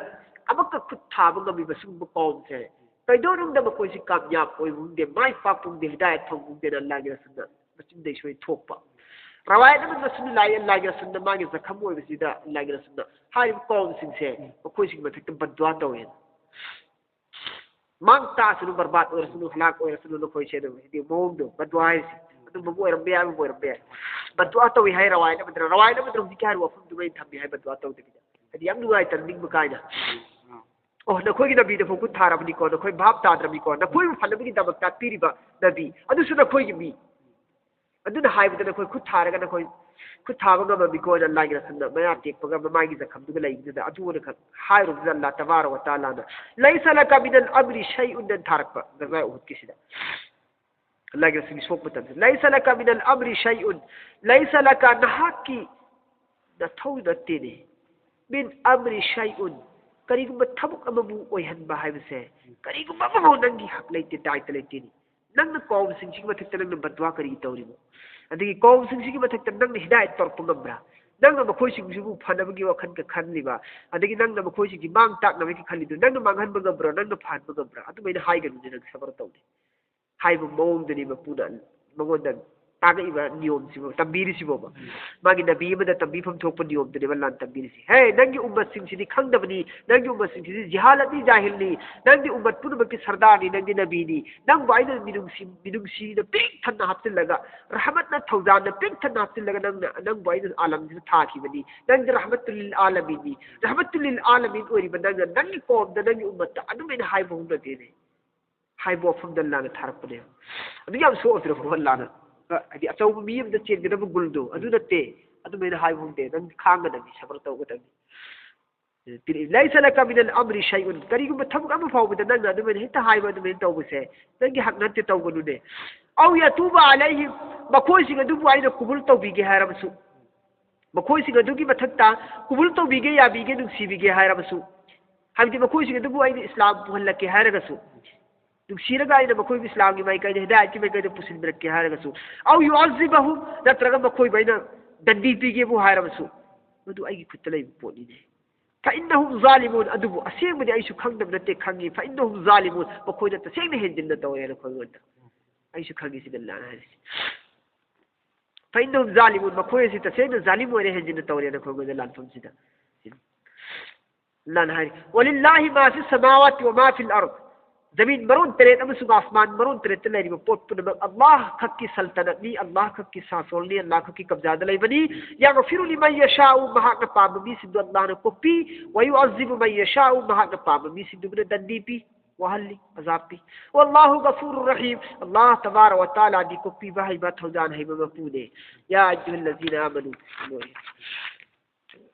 ꯑꯃꯛꯀ ꯈꯨꯠ ꯊꯥꯕ ꯉꯝꯃꯤꯕ ꯁꯤꯒꯨꯝꯕ ꯀꯧꯝꯁꯦ ꯀꯩꯗꯧꯅꯨꯡꯗ ꯃꯈꯣꯏꯁꯤ ꯀꯥꯃꯌꯥꯕ ꯑꯣꯏꯕ ꯉꯝꯗꯦ, ꯃꯥꯏ ꯄꯥꯛꯄ ꯉꯝꯗꯦ, ꯍꯤꯗꯥꯌꯠ ꯐꯪꯕ ꯉꯝꯗꯦꯅ ꯑꯜꯂꯥꯍꯒꯤ ꯔꯁꯨꯜꯅ ꯃꯆꯤꯟꯗꯩ ꯁꯣꯏ ꯊꯣꯛꯄ꯫ ꯔꯋꯥꯌꯠ ꯑꯃꯗ ꯔꯁꯨꯜꯂꯥꯍꯤ, ꯑꯜꯂꯥꯍꯒꯤ ꯔꯁꯨꯜꯅ ꯃꯥꯒꯤ ꯖꯈꯝ ꯑꯣꯏꯕꯁꯤꯗ ꯑꯜꯂꯥꯍꯒꯤ ꯔꯁꯨꯜꯅ ꯍꯥꯏꯔꯤꯕ ꯀꯧꯝꯁꯤꯡꯁꯦ ꯃꯈꯣꯏꯁꯤꯒꯤ ꯃꯊꯛꯇ ꯕꯗꯗꯨꯋꯥ ꯇꯧꯋꯦꯅ꯫ ꯃꯥꯡ ꯇꯥꯛꯑꯁꯅꯨ, ꯕꯔꯕꯥꯗ ꯑꯣꯏꯔꯁꯅꯨ, ꯍꯂꯥꯛ ꯑꯣꯏꯔꯁꯅꯨ ꯅꯈꯣꯏꯁꯦ, ꯑꯗꯨꯝ ꯍꯥꯏꯗꯤ ꯃꯑꯣꯡꯗꯣ, ꯕꯗꯗꯨꯋꯥ ꯍꯥꯏꯔꯤꯁꯦ ꯑꯗꯨꯝꯕꯕꯨ ꯑꯣꯏꯔꯝꯕ ꯌꯥꯏ, ꯑꯃꯕꯨ ꯑꯣꯏꯔꯝꯕ ꯌꯥꯏ꯫ ꯕꯗꯗꯨꯋꯥ ꯇꯧꯏ ꯍꯥꯏ ꯔꯋꯥꯌꯠ ꯑꯃꯗ, ꯔꯋꯥꯌꯠ ꯑꯃꯗ ꯍꯧꯖꯤꯛꯀꯤ ꯍꯥꯏꯔꯤꯕ ꯋꯥꯐꯝꯗꯨꯃ ꯑꯩꯅ ꯊꯝꯃꯤ ꯍꯥꯏ, ꯕꯗꯗꯨꯋꯥ ꯇꯧꯗꯕꯤꯗ꯫ ꯍꯥꯏꯗꯤ ꯌꯥꯝ ꯅꯨꯡꯉꯥꯏꯇꯅ ꯅꯤꯡꯕ ꯀꯥꯏꯅ꯫ ꯑꯣ, ꯅꯈꯣꯏꯒꯤ ꯅꯕꯤꯗ ꯐꯥꯎ ꯈꯨꯠ ꯊꯥꯔꯕꯅꯤꯀꯣ, ꯅꯈꯣꯏ ꯚꯥꯞ ꯇꯥꯗ꯭ꯔꯕꯅꯤꯀꯣ, ꯅꯈꯣꯏꯕꯨ ꯐꯅꯕꯒꯤꯗꯃꯛ ꯇꯥꯛꯄꯤꯔꯤꯕ ꯅꯕꯤ ꯑꯗꯨꯁꯨ ꯅꯈꯣꯏꯒꯤ ꯃꯤ꯫ ꯑꯗꯨꯅ ꯍꯥꯏꯕꯗ ꯅꯈꯣꯏ ꯈꯨꯠ ꯊꯥꯔꯒ ꯅꯈꯣꯏ ꯈꯨꯠ ꯊꯥꯕ ꯉꯝꯃꯝꯃꯤꯀꯣ, ꯑꯜꯂꯥꯍꯒꯤ ꯔꯁꯨꯜꯅ ꯃꯌꯥ ꯇꯦꯛꯄꯒ ꯃꯃꯥꯏꯒꯤ ꯖꯈꯝꯗꯨꯒ ꯂꯩꯕꯗꯨꯗ꯫ ꯑꯗꯨꯅ ꯈꯛ ꯍꯥꯏꯔꯨꯕꯗ ꯑꯜꯂꯥꯍ ꯇꯕꯥꯔꯛ ꯋ ꯇꯥꯂꯥꯅ "ꯂꯩꯁ ꯂꯀ ꯃꯤꯅꯜ ꯑꯝꯔꯤ ꯁꯩꯎꯟ" ꯅ ꯊꯥꯔꯛꯄ ꯒꯖꯋꯥ ꯎꯍꯨꯗꯀꯤꯁꯤꯗ꯫ ꯑꯜꯂꯥꯍꯒꯤ ꯔꯁꯨꯜꯒꯤ ꯁꯣꯛꯄ ꯃꯇꯝꯗ "ꯂꯩꯁ ꯂꯀ ꯃꯤꯅꯜ ꯑꯝꯔꯤ ꯁꯩꯎꯟ", ꯂꯩꯁ ꯂꯀ, ꯅꯍꯥꯛꯀꯤ ꯅꯊꯧ ꯅꯠꯇꯦꯅꯦ, "ꯃꯤꯟ ꯑꯝꯔꯤ ꯁꯩꯎꯟ", ꯀꯔꯤꯒꯨꯝꯕ ꯊꯕꯛ ꯑꯃꯕꯨ ꯑꯣꯏꯍꯟꯕ ꯍꯥꯏꯕꯁꯦ, ꯀꯔꯤꯒꯨꯝꯕ ꯑꯃꯐꯥꯎ ꯅꯪꯒꯤ ꯍꯛ ꯂꯩꯇꯦ, ꯗꯥꯏꯇ ꯂꯩꯇꯦꯅꯦ꯫ ꯅꯪꯅ ꯀꯧꯝꯁꯤꯡꯁꯤꯒꯤ ꯃꯊꯛꯇ ꯅꯪꯅ ꯕꯗꯗꯨꯋꯥ ꯀꯔꯤꯒꯤ ꯇꯧꯔꯤꯕ? ꯑꯗꯒꯤ ꯀꯧꯝꯁꯤꯡꯁꯤꯒꯤ ꯃꯊꯛꯇ ꯅꯪꯅ ꯍꯤꯗꯥꯌꯠ ꯇꯧꯔꯛꯄ ꯉꯝꯕ꯭ꯔꯥ? ꯅꯪꯅ ꯃꯈꯣꯏꯁꯤꯡꯁꯤꯕꯨ ꯐꯅꯕꯒꯤ ꯋꯥꯈꯜꯒ ꯈꯜꯂꯤꯕ, ꯑꯗꯒꯤ ꯅꯪꯅ ꯃꯈꯣꯏꯁꯤꯡꯒꯤ ꯃꯥꯡ ꯇꯥꯛꯅꯕꯒꯤ ꯈꯜꯂꯤꯗꯨ ꯅꯪꯅ ꯃꯥꯡꯍꯟꯕ ꯉꯝꯕ꯭ꯔꯥ? ꯅꯪꯅ ꯐꯍꯟꯕ ꯉꯝꯕ꯭ꯔꯥ? ꯑꯗꯨꯃꯥꯏꯅ ꯍꯥꯏꯒꯅꯨꯅꯦ, ꯅꯪ ꯁꯕꯔ ꯇꯧꯅꯦ ꯍꯥꯏꯕ ꯃꯑꯣꯡꯗꯅꯤ ꯃꯄꯨꯅ ꯃꯉꯣꯟꯗ ꯇꯥꯛꯂꯛꯏꯕ ꯅꯤꯌꯣꯝꯁꯤꯕꯨ, ꯇꯝꯕꯤꯔꯤꯁꯤꯕꯣꯕ꯫ ꯃꯥꯒꯤ ꯅꯕꯤ ꯑꯃꯗ ꯇꯝꯕꯤꯐꯝ ꯊꯣꯛꯄ ꯅꯤꯌꯣꯝꯗꯨꯅꯦꯕ ꯂꯥꯟ ꯇꯝꯕꯤꯔꯤꯁꯤ꯫ "ꯍꯦ, ꯅꯪꯒꯤ ꯎꯝꯃꯠꯁꯤꯡꯁꯤꯗꯤ ꯈꯪꯗꯕꯅꯤ, ꯅꯪꯒꯤ ꯎꯝꯃꯠꯁꯤꯡꯁꯤꯗꯤ ꯖꯤꯍꯥꯂꯠꯅꯤ, ꯖꯥꯍꯤꯜꯅꯤ, ꯅꯪꯗꯤ ꯎꯝꯃꯠ ꯄꯨꯝꯅꯃꯛꯀꯤ ꯁꯔꯗꯥꯔꯅꯤ, ꯅꯪꯗꯤ ꯅꯕꯤꯅꯤ, ꯅꯪꯕꯨ ꯑꯩꯅ ꯃꯤꯅꯨꯡꯁꯤ, ꯃꯤꯅꯨꯡꯁꯤꯅ ꯄꯤꯛ ꯊꯟꯅ ꯍꯥꯞꯆꯤꯜꯂꯒ, ꯔꯍꯃꯠꯅ ꯊꯧꯖꯥꯜꯅ ꯄꯤꯛ ꯊꯟꯅ ꯍꯥꯞꯆꯤꯜꯂꯒ ꯅꯪꯅ, ꯅꯪꯕꯨ ꯑꯩꯅ ꯑꯥꯂꯝꯁꯤꯗ ꯊꯥꯈꯤꯕꯅꯤ, ꯅꯪꯗꯤ ꯔꯍꯃꯠꯇꯨꯜ ꯂꯤꯜ ꯑꯥꯂꯃꯤꯟꯅꯤ, ꯔꯍꯃꯠꯇꯨꯜ ꯂꯤꯜ ꯑꯥꯂꯃꯤꯟ ꯑꯣꯏꯔꯤꯕ ꯅꯪꯅ ꯅꯪꯒꯤ ꯀꯧꯝꯗ, ꯅꯪꯒꯤ ꯎꯝꯃꯠꯇ ꯑꯗꯨꯃꯥꯏꯅ ꯍꯥꯏꯕ ꯍꯧꯅꯗꯦꯅꯦ" ꯍꯥꯏꯕ ꯋꯥꯐꯝꯗ ꯂꯥꯟꯅ ꯊꯥꯔꯛꯄꯅꯦꯕ꯫ ꯑꯗꯨ ꯌꯥꯝ ꯁꯣꯛꯑꯗ꯭ꯔꯣ ꯑꯜꯂꯥꯅ? ꯍꯥꯏꯗꯤ ꯑꯆꯧꯕ ꯃꯤ ꯑꯃꯗ ꯆꯦꯟꯒꯗꯕ ꯒꯨꯜꯗꯣ ꯑꯗꯨ ꯅꯠꯇꯦ꯫ ꯑꯗꯨꯃꯥꯏꯅ ꯍꯥꯏꯕ ꯍꯧꯅꯗꯦ꯫ ꯅꯪ ꯈꯥꯡꯒꯗꯕꯅꯤ, ꯁꯕꯔ ꯇꯧꯒꯗꯕꯅꯤ꯫ "ꯂꯩꯁ ꯂꯀ ꯃꯤꯅꯜ ꯑꯝꯔꯤ ꯁꯩꯎꯟ", ꯀꯔꯤꯒꯨꯝꯕ ꯊꯕꯛ ꯑꯃ ꯐꯥꯎꯕꯗ ꯅꯪꯅ ꯑꯗꯨꯃꯥꯏꯅ ꯍꯦꯛꯇ ꯍꯥꯏꯕ, ꯑꯗꯨꯃꯥꯏꯅ ꯇꯧꯕꯁꯦ ꯅꯪꯒꯤ ꯍꯛ ꯅꯠꯇꯦ, ꯇꯧꯒꯅꯨꯅꯦ꯫ "ꯑꯧ ꯌꯇꯨꯕ ꯑꯂꯩꯍꯤꯝ", ꯃꯈꯣꯏꯁꯤꯡ ꯑꯗꯨꯕꯨ ꯑꯩꯅ ꯀꯨꯕꯨꯜ ꯇꯧꯕꯤꯒꯦ ꯍꯥꯏꯔꯕꯁꯨ, ꯃꯈꯣꯏꯁꯤꯡ ꯑꯗꯨꯒꯤ ꯃꯊꯛꯇ ꯀꯨꯕꯨꯜ ꯇꯧꯕꯤꯒꯦ, ꯌꯥꯕꯤꯒꯦ, ꯅꯨꯡꯁꯤꯕꯤꯒꯦ ꯍꯥꯏꯔꯕꯁꯨ, ꯍꯥꯏꯕꯗꯤ ꯃꯈꯣꯏꯁꯤꯡ ꯑꯗꯨꯕꯨ ꯑꯩꯅ ꯏꯁꯂꯥꯝ ꯄꯨꯍꯜꯂꯛꯀꯦ ꯍꯥꯏꯔꯒꯁꯨ, ꯅꯨꯡꯁꯤꯔꯒ ꯑꯩꯅ ꯃꯈꯣꯏꯕꯨ ꯏꯁꯂꯥꯝꯒꯤ ꯃꯥꯏꯀꯩꯗ, ꯍꯤꯗꯥꯌꯠꯀꯤ ꯃꯥꯏꯀꯩꯗ ꯄꯨꯁꯤꯟꯕꯤꯔꯛꯀꯦ ꯍꯥꯏꯔꯒꯁꯨ, "ꯑꯧ ꯌꯨꯑꯖꯤꯕꯍꯨꯝ", ꯅꯠꯇ꯭ꯔꯒ ꯃꯈꯣꯏꯕꯨ ꯑꯩꯅ ꯗꯟꯗꯤ ꯄꯤꯒꯦꯕꯨ ꯍꯥꯏꯔꯕꯁꯨ, ꯃꯗꯨ ꯑꯩꯒꯤ ꯈꯨꯠꯇ ꯂꯩꯕ ꯄꯣꯠꯅꯤꯅꯦ꯫ "ꯐꯏꯟꯅꯍꯨꯝ ꯖꯥꯂꯤꯃꯨꯟ", ꯑꯗꯨꯕꯨ ꯑꯁꯦꯡꯕꯗꯤ ꯑꯩꯁꯨ ꯈꯪꯗꯕ ꯅꯠꯇꯦ, ꯈꯪꯉꯤ꯫ "ꯐꯏꯟꯅꯍꯨꯝ ꯖꯥꯂꯤꯃꯨꯟ", ꯃꯈꯣꯏꯅ ꯇꯁꯦꯡꯅ ꯍꯦꯟꯖꯤꯟꯅ ꯇꯧꯔꯦꯅ ꯑꯩꯈꯣꯏꯉꯣꯟꯗ꯫ ꯑꯩꯁꯨ ꯈꯪꯉꯤ ꯁꯤꯗ ꯂꯥꯟꯅ ꯍꯥꯏꯔꯤꯁꯦ꯫ "ꯐꯏꯟꯅꯍꯨꯝ ꯖꯥꯂꯤꯃꯨꯟ", ꯃꯈꯣꯏ ꯑꯁꯤ ꯇꯁꯦꯡꯅ ꯖꯥꯂꯤꯝ ꯑꯣꯏꯔꯦ, ꯍꯦꯟꯖꯤꯟꯅ ꯇꯧꯔꯦꯅ ꯑꯩꯈꯣꯏꯉꯣꯟꯗ ꯂꯥꯟꯐꯝꯁꯤꯗ꯫ ꯂꯥꯟꯅ ꯍꯥꯏꯔꯤ, "ꯋꯂꯤꯜꯂꯥꯍꯤ ꯃꯥ ꯐꯤꯁ ꯁꯃꯥꯋꯥꯇꯤ ꯋ ꯃꯥ ꯐꯤꯜ ꯑꯔꯗ"꯫ ꯖꯃꯤꯟ ꯃꯔꯣꯟ ꯇꯔꯦꯠ ꯑꯃꯁꯨꯡ ꯑꯁꯃꯥꯟ ꯃꯔꯣꯟ ꯇꯔꯦꯠꯇ ꯂꯩꯔꯤꯕ ꯄꯣꯠ ꯄꯨꯝꯅꯃꯛ ꯑꯜꯂꯥꯍ ꯈꯛꯀꯤ ꯁꯜꯇꯅꯠꯅꯤ, ꯑꯜꯂꯥꯍ ꯈꯛꯀꯤ ꯁꯥꯁꯣꯜꯅꯤ, ꯑꯜꯂꯥꯍ ꯈꯛꯀꯤ ꯀꯕꯖꯥꯗ ꯂꯩꯕꯅꯤ꯫ "ꯌꯒꯐꯤꯔꯨ ꯂꯤꯃꯟ ꯌꯁꯥꯎ", ꯃꯍꯥꯛꯅ ꯄꯥꯝꯕ ꯃꯤꯁꯤꯡꯗꯨ ꯑꯜꯂꯥꯍꯅ ꯀꯣꯛꯄꯤ꯫ "ꯋ ꯌꯨꯑꯖꯤꯕꯨ ꯃꯟ ꯌꯁꯥꯎ", ꯃꯍꯥꯛꯅ ꯄꯥꯝꯕ ꯃꯤꯁꯤꯡꯗꯨꯕꯨꯅ ꯗꯟꯗꯤ ꯄꯤ, ꯋꯥꯍꯜꯂꯤ, ꯑꯖꯥꯕ ꯄꯤ꯫ "ꯋꯜꯂꯥꯍꯨ ꯒꯐꯨꯔꯨꯔ ꯔꯍꯤꯝ", ꯑꯜꯂꯥꯍ ꯇꯕꯥꯔꯛ ꯋ ꯇꯥꯂꯥꯗꯤ ꯀꯣꯛꯄꯤꯕ ꯍꯩꯕ, ꯊꯧꯖꯥꯜ ꯍꯩꯕ ꯃꯄꯨꯅꯦ꯫ "ꯌꯥ ꯑꯌꯨꯍꯜꯂꯖꯤꯅ ꯑꯃꯅꯨ"꯫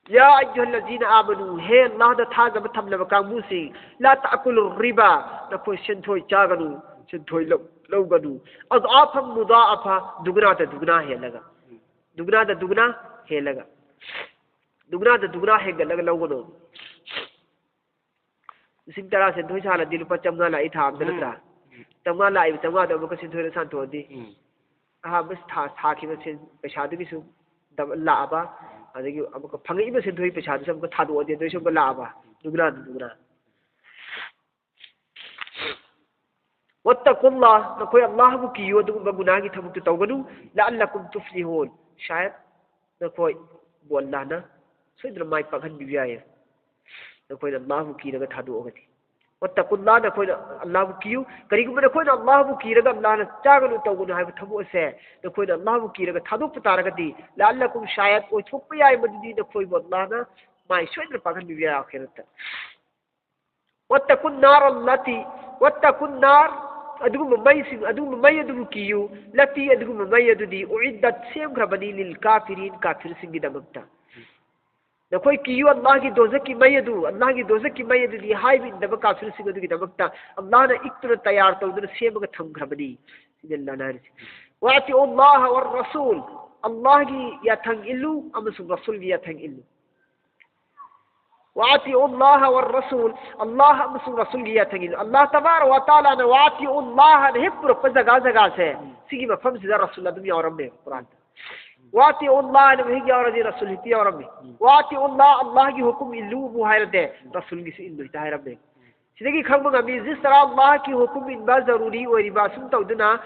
"ꯌꯥ ꯑꯌꯨꯍꯜꯂꯖꯤꯅ ꯑꯃꯅꯨ", ꯍꯦ ꯑꯜꯂꯥꯍꯗ ꯊꯥꯖꯕ ꯊꯝꯂꯕ ꯀꯥꯡꯕꯨꯁꯤꯡ, "ꯂꯥ ꯇꯥꯀꯨꯂꯨ ꯔꯤꯕꯥ", ꯅꯈꯣꯏ ꯁꯦꯟꯊꯣꯏ ꯆꯥꯒꯅꯨ, ꯁꯦꯟꯊꯣꯏ ꯂꯧ-, ꯂꯧꯒꯅꯨ꯫ "ꯑꯗꯥꯐꯝ ꯃꯨꯗꯥꯑꯐ", ꯗꯨꯒꯅꯥꯗ ꯗꯨꯒꯅꯥ ꯍꯦꯜꯂꯒ꯫ ꯗꯨꯒꯅꯥꯗ ꯗꯨꯒꯅꯥ ꯍꯦꯜꯂꯒ꯫ ꯗꯨꯒꯅꯥꯗ ꯗꯨꯒꯅꯥ ꯍꯦꯟꯒꯠꯂꯒ ꯂꯧꯒꯅꯨ꯫ ꯂꯤꯁꯤꯡ ꯇꯔꯥ ꯁꯦꯟꯊꯣꯏ ꯁꯥꯜꯂꯗꯤ ꯂꯨꯄꯥ ꯆꯥꯝꯃꯉꯥ ꯂꯥꯛꯏ ꯊꯥ ꯑꯃꯗ, ꯎꯝ꯫ ꯅꯠꯇ꯭ꯔꯥ? ꯎꯝ꯫ ꯆꯥꯝꯃꯉꯥ ꯂꯥꯛꯏꯕ ꯆꯥꯝꯃꯉꯥꯗꯣ ꯑꯃꯨꯛꯀ ꯁꯦꯟꯊꯣꯏꯗ ꯁꯥꯟꯊꯣꯛꯑꯗꯤ, ꯎꯝ꯫ ꯑꯍꯥꯟꯕ ꯊꯥ, ꯊꯥꯈꯤꯕ ꯁꯦꯟ, ꯄꯩꯁꯥꯗꯨꯒꯤꯁꯨ ꯗꯕꯜ ꯂꯥꯛꯑꯕ, ꯎꯝ꯫ ꯑꯗꯒꯤ ꯑꯃꯨꯛꯀ ꯐꯪꯉꯛꯏꯕ ꯁꯦꯟꯊꯣꯏ ꯄꯩꯁꯥꯗꯨꯁꯨ ꯑꯃꯨꯛꯀ ꯊꯥꯗꯣꯛꯑꯗꯤ ꯑꯗꯨꯏꯁꯨ ꯑꯃꯨꯛꯀ ꯂꯥꯛꯑꯕ꯫ ꯗꯨꯒꯅꯥ, ꯗꯨꯒꯅꯥ꯫ واتقوا الله, ꯅꯈꯣꯏ ꯑꯜꯂꯥꯍꯕꯨ ꯀꯤꯌꯨ, ꯑꯗꯨꯒꯨꯝꯕ ꯒꯨꯅꯥꯒꯤ ꯊꯕꯛꯇꯨ ꯇꯧꯒꯅꯨ. لعلكم تفلحون, ꯁꯥꯌꯗ ꯅꯈꯣꯏꯕꯨ ꯑꯜꯂꯥꯍꯅ ꯁꯣꯏꯗꯅ ꯃꯥꯏ ꯄꯥꯛꯍꯟꯕꯤꯕ ꯌꯥꯏ, ꯅꯈꯣꯏꯅ ꯑꯜꯂꯥꯍꯕꯨ ꯀꯤꯔꯒ ꯊꯥꯗꯣꯛꯑꯒꯗꯤ. واتقوا الله, ꯅꯈꯣꯏꯅ ꯑꯜꯂꯥꯍꯕꯨ ꯀꯤꯌꯨ. ꯀꯔꯤꯒꯨꯝꯕ ꯅꯈꯣꯏꯅ ꯑꯜꯂꯥꯍꯕꯨ ꯀꯤꯔꯒ ꯑꯜꯂꯥꯍꯅ ꯆꯥꯒꯅꯨ ꯇꯧꯒꯅꯨ ꯍꯥꯏꯕ ꯊꯕꯛ ꯑꯁꯦ ꯅꯈꯣꯏꯅ ꯑꯜꯂꯥꯍꯕꯨ ꯀꯤꯔꯒ ꯊꯥꯗꯣꯛꯄ ꯇꯥꯔꯒꯗꯤ, لعلكم, ꯁꯥꯌꯗ ꯑꯣꯏꯊꯣꯛꯄ ꯌꯥꯏ ꯃꯗꯨꯗꯤ ꯅꯈꯣꯏꯕꯨ ꯑꯜꯂꯥꯍꯅ ꯃꯥꯏ ꯁꯣꯏꯗꯅ ꯄꯥꯛꯍꯟꯕꯤꯕ ꯌꯥꯏ ꯑꯥꯈꯤꯔꯠꯇ. واتقوا النار التي, واتقوا النار, ꯑꯗꯨꯒꯨꯝꯕ ꯃꯩꯁꯤꯡ, ꯑꯗꯨꯒꯨꯝꯕ ꯃꯩ ꯑꯗꯨꯕꯨ ꯀꯤꯌꯨ. التي, ꯑꯗꯨꯒꯨꯝꯕ ꯃꯩ ꯑꯗꯨꯗꯤ, أعدت, ꯁꯦꯝꯈ꯭ꯔꯕꯅꯤ, للكافرين, ꯀꯥꯐꯤꯔꯁꯤꯡꯒꯤꯗꯃꯛꯇ. ꯅꯈꯣꯏ ꯀꯤꯌꯨ ꯑꯜꯂꯥꯍꯒꯤ ꯗꯣꯖꯛꯀꯤ ꯃꯩ ꯑꯗꯨ, ꯑꯜꯂꯥꯍꯒꯤ ꯗꯣꯖꯛꯀꯤ ꯃꯩ ꯑꯗꯨꯗꯤ ꯍꯥꯏꯕ ꯏꯟꯗꯕ ꯀꯥꯐꯤꯔꯁꯤꯡ ꯑꯗꯨꯒꯤꯗꯃꯛꯇ ꯑꯜꯂꯥꯍꯅ ꯏꯛꯇꯨꯅ ꯇꯌꯥꯔ ꯇꯧꯗꯨꯅ ꯁꯦꯝꯃꯒ ꯊꯝꯈ꯭ꯔꯕꯅꯤ꯫ ꯁꯤꯅꯤ ꯑꯜꯂꯥꯍꯅ ꯍꯥꯏꯔꯤꯁꯤ. وأطيعوا الله والرسول, ꯑꯜꯂꯥꯍꯒꯤ ꯌꯥꯊꯪ ꯏꯜꯂꯨ ꯑꯃꯁꯨꯡ ꯔꯁꯨꯜꯒꯤ ꯌꯥꯊꯪ ꯏꯜꯂꯨ. وأطيعوا الله والرسول, ꯑꯜꯂꯥꯍ ꯑꯃꯁꯨꯡ ꯔꯁꯨꯜꯒꯤ ꯌꯥꯊꯪ ꯏꯜꯂꯨ. ꯑꯜꯂꯥꯍ ꯇꯕꯥꯔꯛ ꯋ ꯇꯥꯂꯥꯅ وأطيعوا الله ꯍꯥꯏꯅ ꯍꯦꯛ ꯄꯨꯔꯛꯄ ꯖꯒꯥ ꯖꯒꯥꯁꯦ, ꯁꯤꯒꯤ ꯃꯐꯝꯁꯤꯗ ꯔꯁꯨꯜ ꯑꯗꯨꯝ ꯌꯥꯎꯔꯝꯃꯦ ꯀꯨꯔꯥꯟꯗ. وأطيعوا الله ꯍꯥꯏꯅ ꯍꯦꯛ ꯌꯥꯎꯔꯗꯤ ꯔꯁꯨꯜ ꯍꯦꯛꯇ ꯌꯥꯎꯔꯝꯃꯤ. وأطيعوا الله, ꯑꯜꯂꯥꯍꯒꯤ ꯍꯨꯀꯨꯝ ꯏꯜꯂꯨꯕꯨ ꯍꯥꯏꯔꯗꯤ ꯔꯁꯨꯜꯒꯤꯁꯨ ꯏꯜꯂꯨ ꯍꯦꯛꯇ ꯍꯥꯏꯔꯝꯃꯦ. ꯁꯤꯗꯒꯤ ꯈꯪꯕ ꯉꯝꯃꯤ, ꯖꯤꯁ ꯇꯔꯥ ꯑꯜꯂꯥꯍꯀꯤ ꯍꯨꯀꯨꯝ ꯏꯟꯕ ꯖꯔꯨꯔꯤ ꯑꯣꯏꯔꯤꯕ ꯑꯁꯨꯝ ꯇꯧꯗꯨꯅ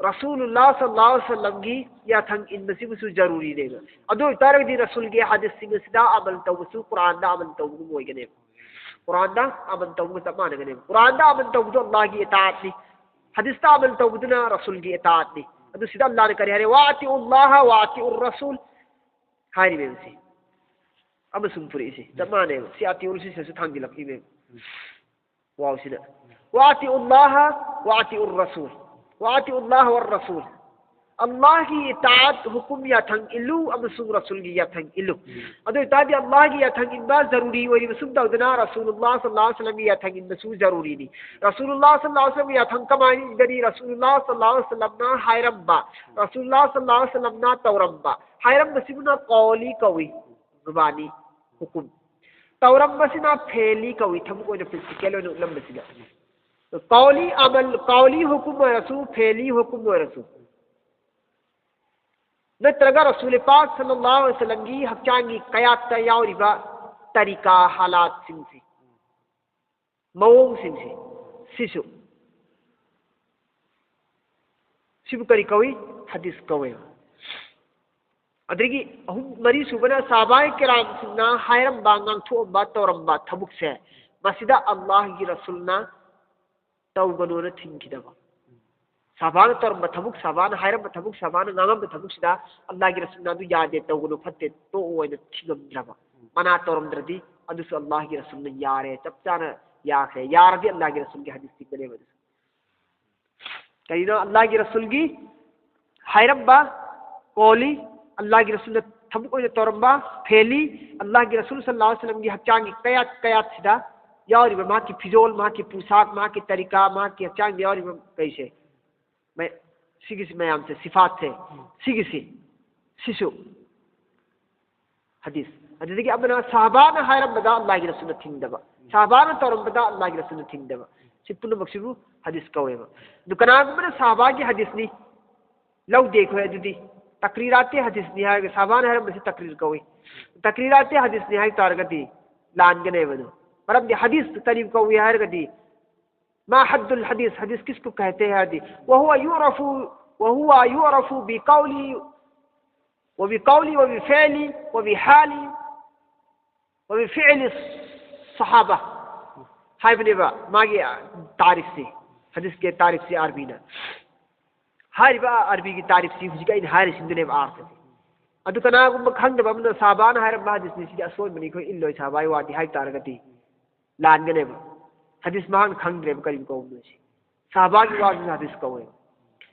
ꯔꯁꯨꯂꯨꯜꯂꯥꯍ ꯁꯜꯂꯜꯂꯥꯍꯨ ꯑꯂꯥꯏꯍꯤ ꯋꯁꯜꯂꯝꯒꯤ ꯌꯥꯊꯪ ꯏꯟꯕꯁꯤꯕꯨꯁꯨ ꯖꯔꯨꯔꯤꯅꯦꯕ. ꯑꯗꯨ ꯑꯣꯏꯇꯥꯔꯒꯗꯤ ꯔꯁꯨꯜꯒꯤ ꯍꯗꯤꯁꯁꯤꯡ ꯑꯁꯤꯗ ꯑꯃꯜ ꯇꯧꯕꯁꯨ ꯀꯨꯔꯥꯟꯗ ꯑꯃꯜ ꯇꯧꯕꯒꯨꯝ ꯑꯣꯏꯒꯅꯦꯕ. ꯀꯨꯔꯥꯟꯗ ꯑꯃꯜ ꯇꯧꯕꯒ ꯆꯞ ꯃꯥꯟꯅꯒꯅꯦꯕ. ꯀꯨꯔꯥꯟꯗ ꯑꯃꯜ ꯇꯧꯕꯗꯣ ꯑꯜꯂꯥꯍꯒꯤ ꯏꯇꯥꯑꯠꯅꯤ. ꯍꯗꯤꯁꯇ ꯑꯃꯜ ꯇꯧꯕꯗꯨꯅ ꯔꯁꯨꯜꯒꯤ ꯏꯇꯥꯑꯠꯅꯤ. ꯑꯗꯨ ꯁꯤꯗ ꯑꯜꯂꯥꯍꯅ ꯀꯔꯤ ꯍꯥꯏꯔꯦ? "ꯋꯥ ꯑꯇꯤꯎ ꯑꯜꯂꯥꯍ ꯋꯥ ꯑꯇꯤꯎ ꯔꯁꯨꯜ" ꯍꯥꯏꯔꯤꯕ ꯁꯤ. ꯑꯃꯁꯨꯡ ꯄꯨꯔꯛꯏꯁꯤ ꯆꯞ ꯃꯥꯟꯅꯩꯕ. ꯁꯤ ꯑꯇꯤꯎ ꯔꯁꯨꯜ ꯁꯤꯗꯁꯨ ꯊꯥꯡꯖꯤꯜꯂꯛꯏꯅꯦꯕ. ꯋꯥꯎꯁꯤꯗ. "ꯋꯥ ꯑꯇꯤꯎ ꯑꯜꯂꯥꯍ ꯋꯥ ꯑꯇꯤꯎ ꯔꯁꯨꯜ꯫ ꯋꯥ ꯑꯇꯤꯎ ꯑꯜꯂꯥꯍ ꯋꯥ ꯔꯁꯨꯜ"꯫ ꯑꯜꯂꯥꯍꯒꯤ ꯏꯇꯥꯑꯠ, ꯍꯨꯀꯨꯝ, ꯌꯥꯊꯪ ꯏꯜꯂꯨ ꯑꯃꯁꯨꯡ ꯔꯁꯨꯜꯒꯤ ꯌꯥꯊꯪ ꯏꯜꯂꯨ꯫ ꯑꯗꯨ ꯑꯣꯏꯇꯥꯔꯗꯤ ꯑꯜꯂꯥꯍꯒꯤ ꯌꯥꯊꯪ ꯏꯟꯕ ꯖꯔꯨꯔꯤ ꯑꯣꯏꯔꯤꯕ ꯁꯨꯝ ꯇꯧꯗꯅ ꯔꯁꯨꯂꯨꯜꯂꯥꯍ ꯁꯜꯂꯜꯂꯥꯍꯨ ꯑꯂꯥꯏꯍꯤ ꯋꯁꯜꯂꯝꯒꯤ ꯌꯥꯊꯪ ꯏꯟꯕꯁꯨ ꯖꯔꯨꯔꯤꯅꯤ꯫ ꯔꯁꯨꯂꯨꯜꯂꯥꯍ ꯁꯜꯂꯜꯂꯥꯍꯨ ꯑꯂꯥꯏꯍꯤ ꯋꯁꯜꯂꯝꯒꯤ ꯌꯥꯊꯪ ꯀꯃꯥꯏꯅ ꯏꯟꯒꯅꯤ? ꯔꯁꯨꯂꯨꯜꯂꯥꯍ ꯁꯜꯂꯜꯂꯥꯍꯨ ꯑꯂꯥꯏꯍꯤ ꯋꯁꯜꯂꯝꯅ ꯍꯥꯏꯔꯝꯕ, ꯔꯁꯨꯂꯨꯜꯂꯥꯍ ꯁꯜꯂꯜꯂꯥꯍꯨ ꯑꯂꯥꯏꯍꯤ ꯋꯁꯜꯂꯝꯅ ꯇꯧꯔꯝꯕ꯫ ꯍꯥꯏꯔꯝꯕꯁꯤꯕꯨꯅ ꯀꯧꯂꯤ ꯀꯧꯏ, ꯖꯨꯕꯥꯅꯤ ꯍꯨꯀꯨꯝ꯫ ꯇꯧꯔꯝꯕꯁꯤꯅ ꯐꯦꯂꯤ ꯀꯧꯏ, ꯊꯕꯛ ꯑꯣꯏꯅ ꯄ꯭ꯔꯦꯛꯇꯤꯀꯦꯜ ꯑꯣꯏꯅ ꯎꯠꯂꯝꯕꯁꯤꯅ꯫ ꯀꯧꯂꯤ ꯑꯃꯜ, ꯀꯧꯂꯤ ꯍꯨꯀꯨꯝ ꯑꯣꯏꯔꯁꯨ, ꯐꯦꯂꯤ ꯍꯨꯀꯨꯝ ꯑꯣꯏꯔꯁꯨ, ꯅꯠꯇ꯭ꯔꯒ ꯔꯁꯨꯜ ꯄꯥꯛ ꯁꯜꯂꯜꯂꯥꯍꯨ ꯑꯂꯥꯏꯍꯤ ꯋꯁꯜꯂꯝꯒꯤ ꯍꯛꯆꯥꯡꯒꯤ ꯀꯌꯥꯠꯇ ꯌꯥꯎꯔꯤꯕ ꯇꯔꯤꯀꯥ ꯍꯥꯂꯥꯠꯁꯤꯡꯁꯤ, ꯃꯑꯣꯡꯁꯤꯡꯁꯤ, ꯁꯤꯁꯨ ꯁꯤꯕꯨ ꯀꯔꯤ ꯀꯧꯏ? ꯍꯗꯤꯁ ꯀꯧꯋꯦꯕ꯫ ꯑꯗꯒꯤ ꯑꯍꯨꯝ, ꯃꯔꯤꯁꯨꯕꯅ ꯁꯍꯥꯕꯥꯏ ꯀꯤꯔꯥꯝꯁꯤꯡꯅ ꯍꯥꯏꯔꯝꯕ, ꯉꯥꯡꯊꯣꯛꯑꯝꯕ, ꯇꯧꯔꯝꯕ ꯊꯕꯛꯁꯦ, ꯃꯁꯤꯗ ꯑꯜꯂꯥꯍꯒꯤ ꯔꯁꯨꯜꯅ ꯇꯧꯒꯅꯣꯅ ꯊꯤꯡꯈꯤꯗꯕ꯫ ꯁꯍꯥꯕꯥꯅ ꯇꯧꯔꯝꯕ ꯊꯕꯛ, ꯁꯍꯥꯕꯥꯅ ꯍꯥꯏꯔꯝꯕ ꯊꯕꯛ, ꯁꯍꯥꯕꯥꯅ ꯉꯥꯡꯉꯝꯕ ꯊꯕꯛꯁꯤꯗ ꯑꯜꯂꯥꯍꯒꯤ ꯔꯁꯨꯜꯅ ꯑꯗꯨ ꯌꯥꯗꯦ, ꯇꯧꯒꯅꯨ, ꯐꯠꯇꯦ, ꯇꯣꯛꯑꯣ ꯍꯥꯏꯅ ꯊꯤꯡꯉꯝꯗ꯭ꯔꯕ꯫ ꯃꯅꯥ ꯇꯧꯔꯝꯗ꯭ꯔꯗꯤ ꯑꯗꯨꯁꯨ ꯑꯜꯂꯥꯍꯒꯤ ꯔꯁꯨꯜꯅ ꯌꯥꯔꯦ, ꯆꯞ ꯆꯥꯅ ꯌꯥꯈ꯭ꯔꯦ꯫ ꯌꯥꯔꯗꯤ ꯑꯜꯂꯥꯍꯒꯤ ꯔꯁꯨꯜꯒꯤ ꯍꯗꯤꯁ ꯆꯤꯡꯒꯅꯦꯕ ꯑꯗꯨꯁꯨ꯫ ꯀꯔꯤꯅꯣ? ꯑꯜꯂꯥꯍꯒꯤ ꯔꯁꯨꯜꯒꯤ ꯍꯥꯏꯔꯝꯕ ꯀꯣꯜꯂꯤ, ꯑꯜꯂꯥꯍꯒꯤ ꯔꯁꯨꯜꯅ ꯊꯕꯛ ꯑꯣꯏꯅ ꯇꯧꯔꯝꯕ ꯐꯦꯜꯂꯤ, ꯑꯜꯂꯥꯍꯒꯤ ꯔꯁꯨꯜ ꯁꯜꯂꯜꯂꯥꯍꯨ ꯑꯂꯩꯍꯤ ꯋꯁꯜꯂꯝꯒꯤ ꯍꯛꯆꯥꯡꯒꯤ ꯀꯌꯥꯠ ꯀꯌꯥꯠꯁꯤꯗ ꯌꯥꯎꯔꯤꯕ ꯃꯍꯥꯛꯀꯤ ꯐꯤꯖꯣꯜ, ꯃꯍꯥꯛꯀꯤ ꯄꯨꯁꯥꯛ, ꯃꯍꯥꯛꯀꯤ ꯇꯔꯤꯀꯥ, ꯃꯍꯥꯛꯀꯤ ꯍꯛꯆꯥꯡꯗ ꯌꯥꯎꯔꯤꯕ ꯀꯩꯁꯦ, ꯃ-, ꯁꯤꯒꯤꯁꯤ ꯃꯌꯥꯝꯁꯦ, ꯁꯤꯐꯥꯠꯁꯦ, ꯁꯤꯒꯤꯁꯤ, ꯁꯤꯁꯨ ꯍꯗꯤꯁ꯫ ꯑꯗꯨꯗꯒꯤ ꯑꯃꯅ ꯁꯍꯥꯕꯥꯅ ꯍꯥꯏꯔꯝꯕꯗ ꯑꯜꯂꯥꯍꯒꯤ ꯔꯁꯨꯜꯅ ꯊꯤꯡꯗꯕ, ꯁꯍꯥꯕꯥꯅ ꯇꯧꯔꯝꯕꯗ ꯑꯜꯂꯥꯍꯒꯤ ꯔꯁꯨꯜꯅ ꯊꯤꯡꯗꯕ, ꯁꯤ ꯄꯨꯝꯅꯃꯛꯁꯤꯕꯨ ꯍꯗꯤꯁ ꯀꯧꯋꯦꯕ꯫ ꯑꯗꯨ ꯀꯅꯥꯒꯨꯝꯕꯅ ꯁꯍꯥꯕꯥꯒꯤ ꯍꯗꯤꯁꯅꯤ ꯂꯧꯗꯦ ꯑꯩꯈꯣꯏ, ꯑꯗꯨꯗꯤ ꯇꯛꯔꯤꯔꯥꯇꯤ ꯍꯗꯤꯁꯅꯤ ꯍꯥꯏꯔꯒ ꯁꯍꯥꯕꯥꯅ ꯍꯥꯏꯔꯝꯕꯁꯤ ꯇꯛꯔꯤꯔ ꯀꯧꯏ, ꯇꯛꯔꯤꯔꯥꯇꯤ ꯍꯗꯤꯁꯅꯤ ꯍꯥꯏ ꯇꯥꯔꯒꯗꯤ ꯂꯥꯟꯒꯅꯦꯕ ꯑꯗꯨ꯫ ꯃꯔꯝꯗꯤ ꯍꯗꯤꯁ ꯀꯔꯤ ꯀꯧꯏ ꯍꯥꯏꯔꯒꯗꯤ, ما حد الحديث؟ حديث किसको कहते हैं? ꯍꯥꯏꯔꯗꯤ, وهو يعرف، وهو يعرف بقوله، وبقوله، وبفعله، وبحال، وبفعل الصحابة ꯍꯥꯏꯕꯅꯦꯕ ꯃꯥꯒꯤ ꯇꯥꯔꯤꯐꯁꯤ, ꯍꯗꯤꯁꯀꯤ ꯇꯥꯔꯤꯐꯁꯤ ꯑꯔꯕꯤꯅ꯫ ꯍꯥꯏꯔꯤꯕ ꯑꯔꯕꯤꯒꯤ ꯇꯥꯔꯤꯐꯁꯤ ꯍꯧꯖꯤꯛ ꯑꯩꯅ ꯍꯥꯏꯔꯤꯁꯤꯡꯗꯨꯅꯦꯕ ꯑꯥꯔꯊꯁꯦ꯫ ꯑꯗꯨ ꯀꯅꯥꯒꯨꯝꯕ ꯈꯪꯗꯕ ꯑꯃꯅ ꯁꯍꯥꯕꯥꯅ ꯍꯥꯏꯔꯝꯕ ꯍꯗꯤꯁꯅꯤ, ꯁꯤꯗꯤ ꯑꯁꯣꯏꯕꯅꯤ, ꯑꯩꯈꯣꯏ ꯏꯜꯂꯣꯏ ꯁꯍꯥꯕꯥꯒꯤ ꯋꯥꯗꯤ ꯍꯥꯏ ꯇꯥꯔꯒꯗꯤ ꯂꯥꯟꯒꯅꯦꯕ꯫ ꯍꯗꯤꯁ ꯃꯍꯥꯛꯅ ꯈꯪꯗ꯭ꯔꯦꯕ ꯀꯔꯤ ꯀꯧꯕꯅꯣ ꯁꯤ꯫ ꯁꯍꯥꯕꯥꯒꯤ ꯋꯥꯗꯨꯁꯨ ꯍꯗꯤꯁ ꯀꯧꯋꯦꯕ꯫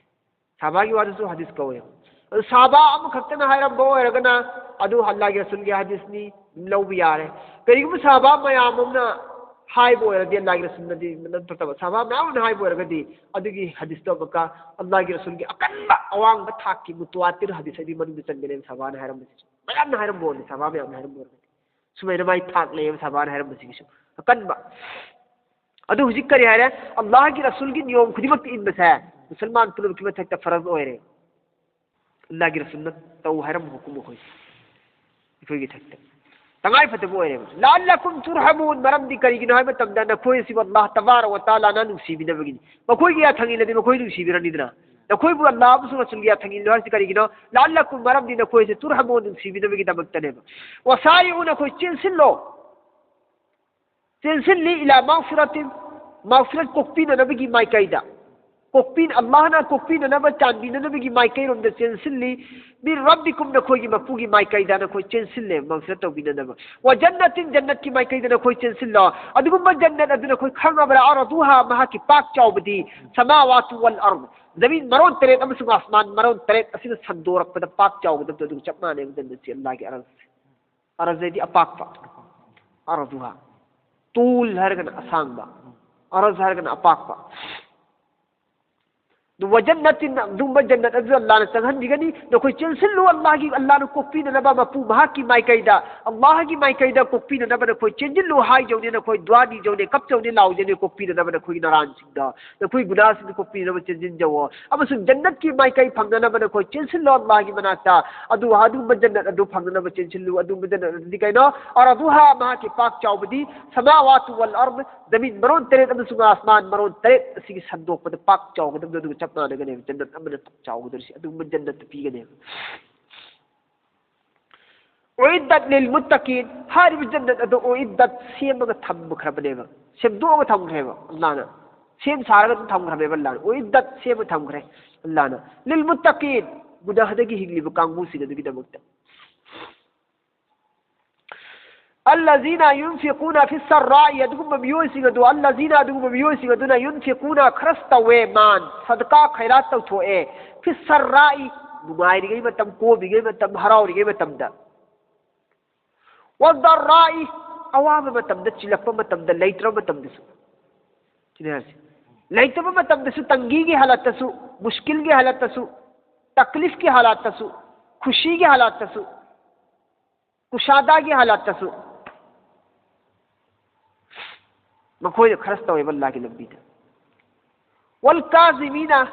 ꯁꯍꯥꯕꯥꯒꯤ ꯋꯥꯗꯨꯁꯨ ꯍꯗꯤꯁ ꯀꯧꯋꯦꯕ꯫ ꯑꯗꯨ ꯁꯍꯥꯕꯥ ꯑꯃꯈꯛꯇꯅ ꯍꯥꯏꯔꯝꯕ ꯑꯣꯏꯔꯒꯅ ꯑꯗꯨ ꯑꯜꯂꯥꯍꯒꯤ ꯔꯁꯨꯜꯒꯤ ꯍꯗꯤꯁꯅꯤ, ꯑꯗꯨꯝ ꯂꯧꯕ ꯌꯥꯔꯦ꯫ ꯀꯔꯤꯒꯨꯝꯕ ꯁꯍꯥꯕꯥ ꯃꯌꯥꯝ ꯑꯃꯅ ꯍꯥꯏꯕ ꯑꯣꯏꯔꯗꯤ, ꯑꯜꯂꯥꯍꯒꯤ ꯔꯁꯨꯜꯅꯗꯤ ꯅꯠꯇ꯭ꯔꯕ ꯁꯍꯥꯕꯥ ꯃꯌꯥꯝ ꯑꯃꯅ ꯍꯥꯏꯕ ꯑꯣꯏꯔꯒꯗꯤ, ꯑꯗꯨꯒꯤ ꯍꯗꯤꯁꯇꯣ ꯑꯃꯨꯛꯀ ꯑꯜꯂꯥꯍꯒꯤ ꯔꯁꯨꯜꯒꯤ ꯑꯀꯟꯕ ꯑꯋꯥꯡꯕ ꯊꯥꯛꯀꯤ ꯃꯨꯇꯋꯥꯇꯤꯔ ꯍꯗꯤꯁ ꯍꯥꯏꯗꯤ ꯃꯅꯨꯡꯗ ꯆꯟꯒꯅꯦꯕ, ꯁꯍꯥꯕꯥꯅ ꯍꯥꯏꯔꯝꯕꯁꯤꯁꯨ꯫ ꯃꯌꯥꯝꯅ ꯍꯥꯏꯔꯝꯕ ꯑꯣꯏꯔꯗꯤ, ꯁꯍꯥꯕꯥ ꯃꯌꯥꯝꯅ ꯍꯥꯏꯔꯝꯕ ꯑꯣꯏꯔꯒꯗꯤ꯫ ꯁꯨꯃꯥꯏꯅ ꯃꯥꯏ ꯊꯥꯛ ꯂꯩꯌꯦꯕ ꯁꯍꯥꯕꯥꯅ ꯍꯥꯏꯔꯝꯕꯁꯤꯒꯤꯁꯨ ꯑꯀꯟꯕ꯫ ꯑꯗꯨ ꯍꯧꯖꯤꯛ ꯀꯔꯤ ꯍꯥꯏꯔꯦ? ꯑꯜꯂꯥꯍꯒꯤ ꯔꯁꯨꯜꯒꯤ ꯅꯤꯌꯣꯝ ꯈꯨꯗꯤꯡꯃꯛꯇ ꯏꯟꯕꯁꯦ ꯃꯨꯁꯜꯃꯥꯟ ꯄꯨꯝꯅꯃꯛꯀꯤ ꯃꯊꯛꯇ ꯐꯔꯖ ꯑꯣꯏꯔꯦ꯫ ꯑꯜꯂꯥꯍꯒꯤ ꯔꯁꯨꯜꯅ ꯇꯧ ꯍꯥꯏꯔꯝꯕ ꯍꯨꯀꯨꯝ ꯑꯩꯈꯣꯏꯁꯦ, ꯑꯩꯈꯣꯏꯒꯤ ꯊꯛꯇ ꯇꯉꯥꯏ ꯐꯗꯕ ꯑꯣꯏꯔꯦꯕ꯫ لعلكم ترحمون، ꯃꯔꯝꯗꯤ ꯀꯔꯤꯒꯤꯅꯣ ꯍꯥꯏꯕ ꯃꯇꯝꯗ ꯅꯈꯣꯏ ꯑꯁꯤꯕꯨ ꯑꯜꯂꯥꯍ ꯇꯕꯥꯔꯛ ꯋ ꯇꯥꯂꯥꯅ ꯅꯨꯡꯁꯤꯕꯤꯅꯕꯒꯤꯅꯤ꯫ ꯃꯈꯣꯏꯒꯤ ꯌꯥꯊꯪ ꯏꯜꯂꯗꯤ ꯃꯈꯣꯏ ꯅꯨꯡꯁꯤꯕꯤꯔꯅꯤꯗꯅ꯫ ꯅꯈꯣꯏꯕꯨ ꯑꯜꯂꯥꯍ ꯑꯃꯁꯨꯡ ꯔꯁꯨꯜꯒꯤ ꯌꯥꯊꯪ ꯏꯜꯂꯨ ꯍꯥꯏꯔꯤꯁꯤ ꯀꯔꯤꯒꯤꯅꯣ? ꯂꯥꯜꯂꯀꯨꯝ, ꯃꯔꯝꯗꯤ ꯅꯈꯣꯏꯁꯦ ꯇꯨꯔꯍꯃꯣ, ꯅꯨꯡꯁꯤꯕꯤꯅꯕꯒꯤꯗꯃꯛꯇꯅꯦꯕ꯫ ꯋꯁꯥꯔꯤꯎ, ꯅꯈꯣꯏ ꯆꯦꯟꯁꯤꯜꯂꯣ꯫ ꯆꯦꯟꯁꯤꯜꯂꯤ ꯏꯂꯥ ꯃꯥꯒꯐꯤꯔꯥꯇꯤꯟ, ꯃꯥꯒꯐꯤꯔꯥꯠ ꯀꯣꯛꯄꯤꯅꯅꯕꯒꯤ ꯃꯥꯏꯀꯩꯗ꯫ ꯀꯣꯛꯄꯤ-, ꯑꯜꯂꯥꯍꯅ ꯀꯣꯛꯄꯤꯅꯅꯕ, ꯆꯥꯟꯕꯤꯅꯅꯕꯒꯤ ꯃꯥꯏꯀꯩꯔꯣꯝꯗ ꯆꯦꯟꯁꯤꯜꯂꯤ꯫ ꯃꯤꯟ ꯔꯕꯤꯀꯨꯝ, ꯅꯈꯣꯏꯒꯤ ꯃꯄꯨꯒꯤ ꯃꯥꯏꯀꯩꯗ ꯅꯈꯣꯏ ꯆꯦꯟꯁꯤꯜꯂꯦ, ꯃꯥꯒꯐꯤꯔꯥꯠ ꯇꯧꯕꯤꯅꯅꯕ꯫ ꯋ ꯖꯟꯅꯇꯤꯟ, ꯖꯟꯅꯠꯀꯤ ꯃꯥꯏꯀꯩꯗ ꯅꯈꯣꯏ ꯆꯦꯟꯁꯤꯜꯂꯣ꯫ ꯑꯗꯨꯒꯨꯝꯕ ꯖꯟꯅꯠ ꯑꯗꯨ ꯅꯈꯣꯏ ꯈꯪꯉꯕ꯭ꯔꯥ? ꯑꯔꯗꯨꯍꯥ, ꯃꯍꯥꯛꯀꯤ ꯄꯥꯛ ꯆꯥꯎꯕꯗꯤ, ꯁꯃꯥꯋꯥꯇꯨ ꯋꯜ ꯑꯔꯗ, ꯖꯃꯤꯟ ꯃꯔꯣꯟ ꯇꯔꯦꯠ ꯑꯃꯁꯨꯡ ꯑꯥꯁꯃꯥꯟ ꯃꯔꯣꯟ ꯇꯔꯦꯠ ꯑꯁꯤꯅ ꯁꯟꯗꯣꯔꯛꯄꯗ ꯄꯥꯛ ꯆꯥꯎꯒꯗꯕꯗꯣ ꯑꯗꯨꯒ ꯆꯞ ꯃꯥꯟꯅꯩꯕ ꯖꯟꯅꯠꯁꯤ, ꯑꯜꯂꯥꯍꯒꯤ ꯑꯔꯁ꯫ ꯑꯔꯁ ꯍꯥꯏꯗꯤ ꯑꯄꯥꯛꯄ꯫ ꯑꯔꯗꯨꯍꯥ꯫ ꯇꯨꯜ ꯍꯥꯏꯔꯒꯅ ꯑꯁꯥꯡꯕ꯫ ꯑꯔꯁ ꯍꯥꯏꯔꯒꯅ ꯑꯄꯥꯛꯄ꯫ ꯑꯗꯨ ꯋꯖꯟꯅꯇꯤꯟ, ꯑꯗꯨꯒꯨꯝꯕ ꯖꯟꯅꯠ ꯑꯗꯨ ꯑꯜꯂꯥꯍꯅ ꯆꯪꯍꯟꯕꯤꯒꯅꯤ꯫ ꯅꯈꯣꯏ ꯆꯦꯟꯁꯤꯜꯂꯨ, ꯑꯜꯂꯥꯍꯒꯤ, ꯑꯜꯂꯥꯍꯅ ꯀꯣꯛꯄꯤꯅꯅꯕ, ꯃꯄꯨ ꯃꯍꯥꯛꯀꯤ ꯃꯥꯏꯀꯩꯗ, ꯑꯜꯂꯥꯍꯒꯤ ꯃꯥꯏꯀꯩꯗ ꯀꯣꯛꯄꯤꯅꯅꯕ ꯅꯈꯣꯏ ꯆꯦꯟꯁꯤꯜꯂꯨ ꯍꯥꯏꯖꯧꯅꯦ, ꯅꯈꯣꯏ ꯗꯨꯋꯥ ꯅꯤꯖꯧꯅꯦ, ꯀꯞꯆꯧꯅꯦ, ꯂꯥꯎꯖꯧꯅꯦ, ꯀꯣꯛꯄꯤꯅꯅꯕ ꯅꯈꯣꯏꯒꯤ ꯅꯔꯥꯟꯁꯤꯡꯗ꯫ ꯅꯈꯣꯏ ꯒꯨꯅꯥꯁꯤꯡꯗꯨ ꯀꯣꯛꯄꯤꯅꯕ ꯆꯦꯟꯁꯤꯟꯖꯧꯑꯣ꯫ ꯑꯃꯁꯨꯡ ꯖꯟꯅꯠꯀꯤ ꯃꯥꯏꯀꯩ ꯐꯪꯅꯅꯕ ꯅꯈꯣꯏ ꯆꯦꯟꯁꯤꯜꯂꯣ ꯑꯜꯂꯥꯍꯒꯤ ꯃꯅꯥꯛꯇ꯫ ꯑꯗꯨ, ꯑꯗꯨꯒꯨꯝꯕ ꯖꯟꯅꯠ ꯑꯗꯨ ꯐꯪꯅꯅꯕ ꯆꯦꯟꯁꯤꯜꯂꯨ꯫ ꯑꯗꯨꯒꯨꯝꯕ ꯖꯟꯅꯠ ꯑꯗꯨꯗꯤ ꯀꯩꯅꯣ? ꯑꯔꯗꯨꯍꯥ, ꯃꯍꯥꯛꯀꯤ ꯄꯥꯛ ꯆꯥꯎꯕꯗꯤ, ꯁꯃꯥꯋꯥꯇꯨ ꯋꯜ ꯑꯔꯗ, ꯖꯃꯤꯟ ꯃꯔꯣꯟ ꯇꯔꯦꯠ ꯑꯃꯁꯨꯡ ꯑꯥꯁꯃꯥꯟ ꯃꯔꯣꯟ ꯇꯔꯦꯠ ꯑꯁꯤꯒꯤ ꯁꯟꯗꯣꯛꯄꯗ ꯄꯥꯛ ꯆꯥꯎꯒꯗꯕꯗꯣ ꯑꯗꯨꯒ ꯆꯞ ꯃꯥꯟꯅꯒꯅꯦꯕ꯫ ꯖꯟꯅꯠ ꯑꯃꯅ ꯄꯥꯛ ꯆꯥꯎꯒꯗꯧꯔꯤꯁꯤ ꯑꯗꯨꯒꯨꯝꯕ ꯖꯟꯅꯠꯇꯨ ꯄꯤꯒꯅꯦꯕ꯫ ꯎꯏꯗꯠ ꯂꯤꯜ ꯃꯨꯠꯇꯀꯤꯟ, ꯍꯥꯏꯔꯤꯕ ꯖꯟꯅꯠ ꯑꯗꯣ ꯎꯏꯗꯠ, ꯁꯦꯝꯃꯒ ꯊꯝꯈ꯭ꯔꯕꯅꯦꯕ, ꯁꯦꯝꯗꯣꯛꯑꯒ ꯊꯝꯈ꯭ꯔꯦꯕ ꯑꯜꯂꯥꯍꯅ, ꯁꯦꯝ ꯁꯥꯔꯒ ꯑꯗꯨꯝ ꯊꯝꯈ꯭ꯔꯕꯅꯦꯕ ꯑꯜꯂꯥꯍꯅ, ꯎꯏꯗꯠ, ꯁꯦꯝꯃ ꯊꯝꯈ꯭ꯔꯦ ꯑꯜꯂꯥꯍꯅ꯫ ꯂꯤꯜ ꯃꯨꯠꯇꯀꯤꯟ, ꯒꯨꯅꯥꯍꯗꯒꯤ ꯍꯤꯡꯂꯤꯕ ꯀꯥꯡꯕꯨꯁꯤꯡ ꯑꯗꯨꯒꯤꯗꯃꯛꯇ꯫ ꯑꯜꯂꯖꯤꯅ ꯌꯨꯟꯐꯤꯀꯨꯅ ꯐꯤ ꯁꯔꯥꯏ, ꯑꯗꯨꯒꯨꯝꯕ ꯃꯤꯑꯣꯏꯁꯤꯡ ꯑꯗꯨ, ꯑꯜꯂꯖꯤꯅ, ꯑꯗꯨꯒꯨꯝꯕ ꯃꯤꯑꯣꯏꯁꯤꯡ ꯑꯗꯨꯅ ꯌꯨꯟꯐꯤꯀꯨꯅ, ꯈꯔꯁ ꯇꯧꯋꯦ, ꯃꯥꯟ, ꯁꯗꯀꯥ, ꯈꯩꯔꯥꯠ ꯇꯧꯊꯣꯛꯑꯦ, ꯐꯤ ꯁꯔꯥꯏ, ꯅꯨꯡꯉꯥꯏꯔꯤꯉꯩ ꯃꯇꯝ, ꯀꯣꯝꯃꯤꯉꯩ ꯃꯇꯝ, ꯍꯔꯥꯎꯔꯤꯉꯩ ꯃꯇꯝꯗ꯫ ꯋꯗꯔꯥꯏ, ꯑꯋꯥꯕ ꯃꯇꯝꯗ, ꯆꯤꯜꯂꯛꯄ ꯃꯇꯝꯗ, ꯂꯩꯇ꯭ꯔꯕ ꯃꯇꯝꯗꯁꯨ꯫ ꯁꯤꯅꯦ ꯍꯥꯏꯁꯦ꯫ ꯂꯩꯇꯕ ꯃꯇꯝꯗꯁꯨ, ꯇꯪꯒꯤꯒꯤ ꯍꯥꯂꯠꯇꯁꯨ, ꯃꯨꯁꯀꯤꯜꯒꯤ ꯍꯥꯂꯠꯇꯁꯨ, ꯇꯛꯂꯤꯐꯀꯤ ꯍꯥꯂꯠꯇꯁꯨ, ꯈꯨꯁꯤꯒꯤ ꯍꯥꯂꯠꯇꯁꯨ, ꯀꯨꯁꯥꯗꯥꯒꯤ ꯍꯥꯂꯠꯇꯁꯨ ꯃꯈꯣꯏꯅ ꯈꯔꯁ ꯇꯧꯋꯦꯕ ꯑꯜꯂꯥꯍꯒꯤ ꯂꯝꯕꯤꯗ꯫ ꯋꯜ ꯀꯥꯖꯤꯃꯤꯅ,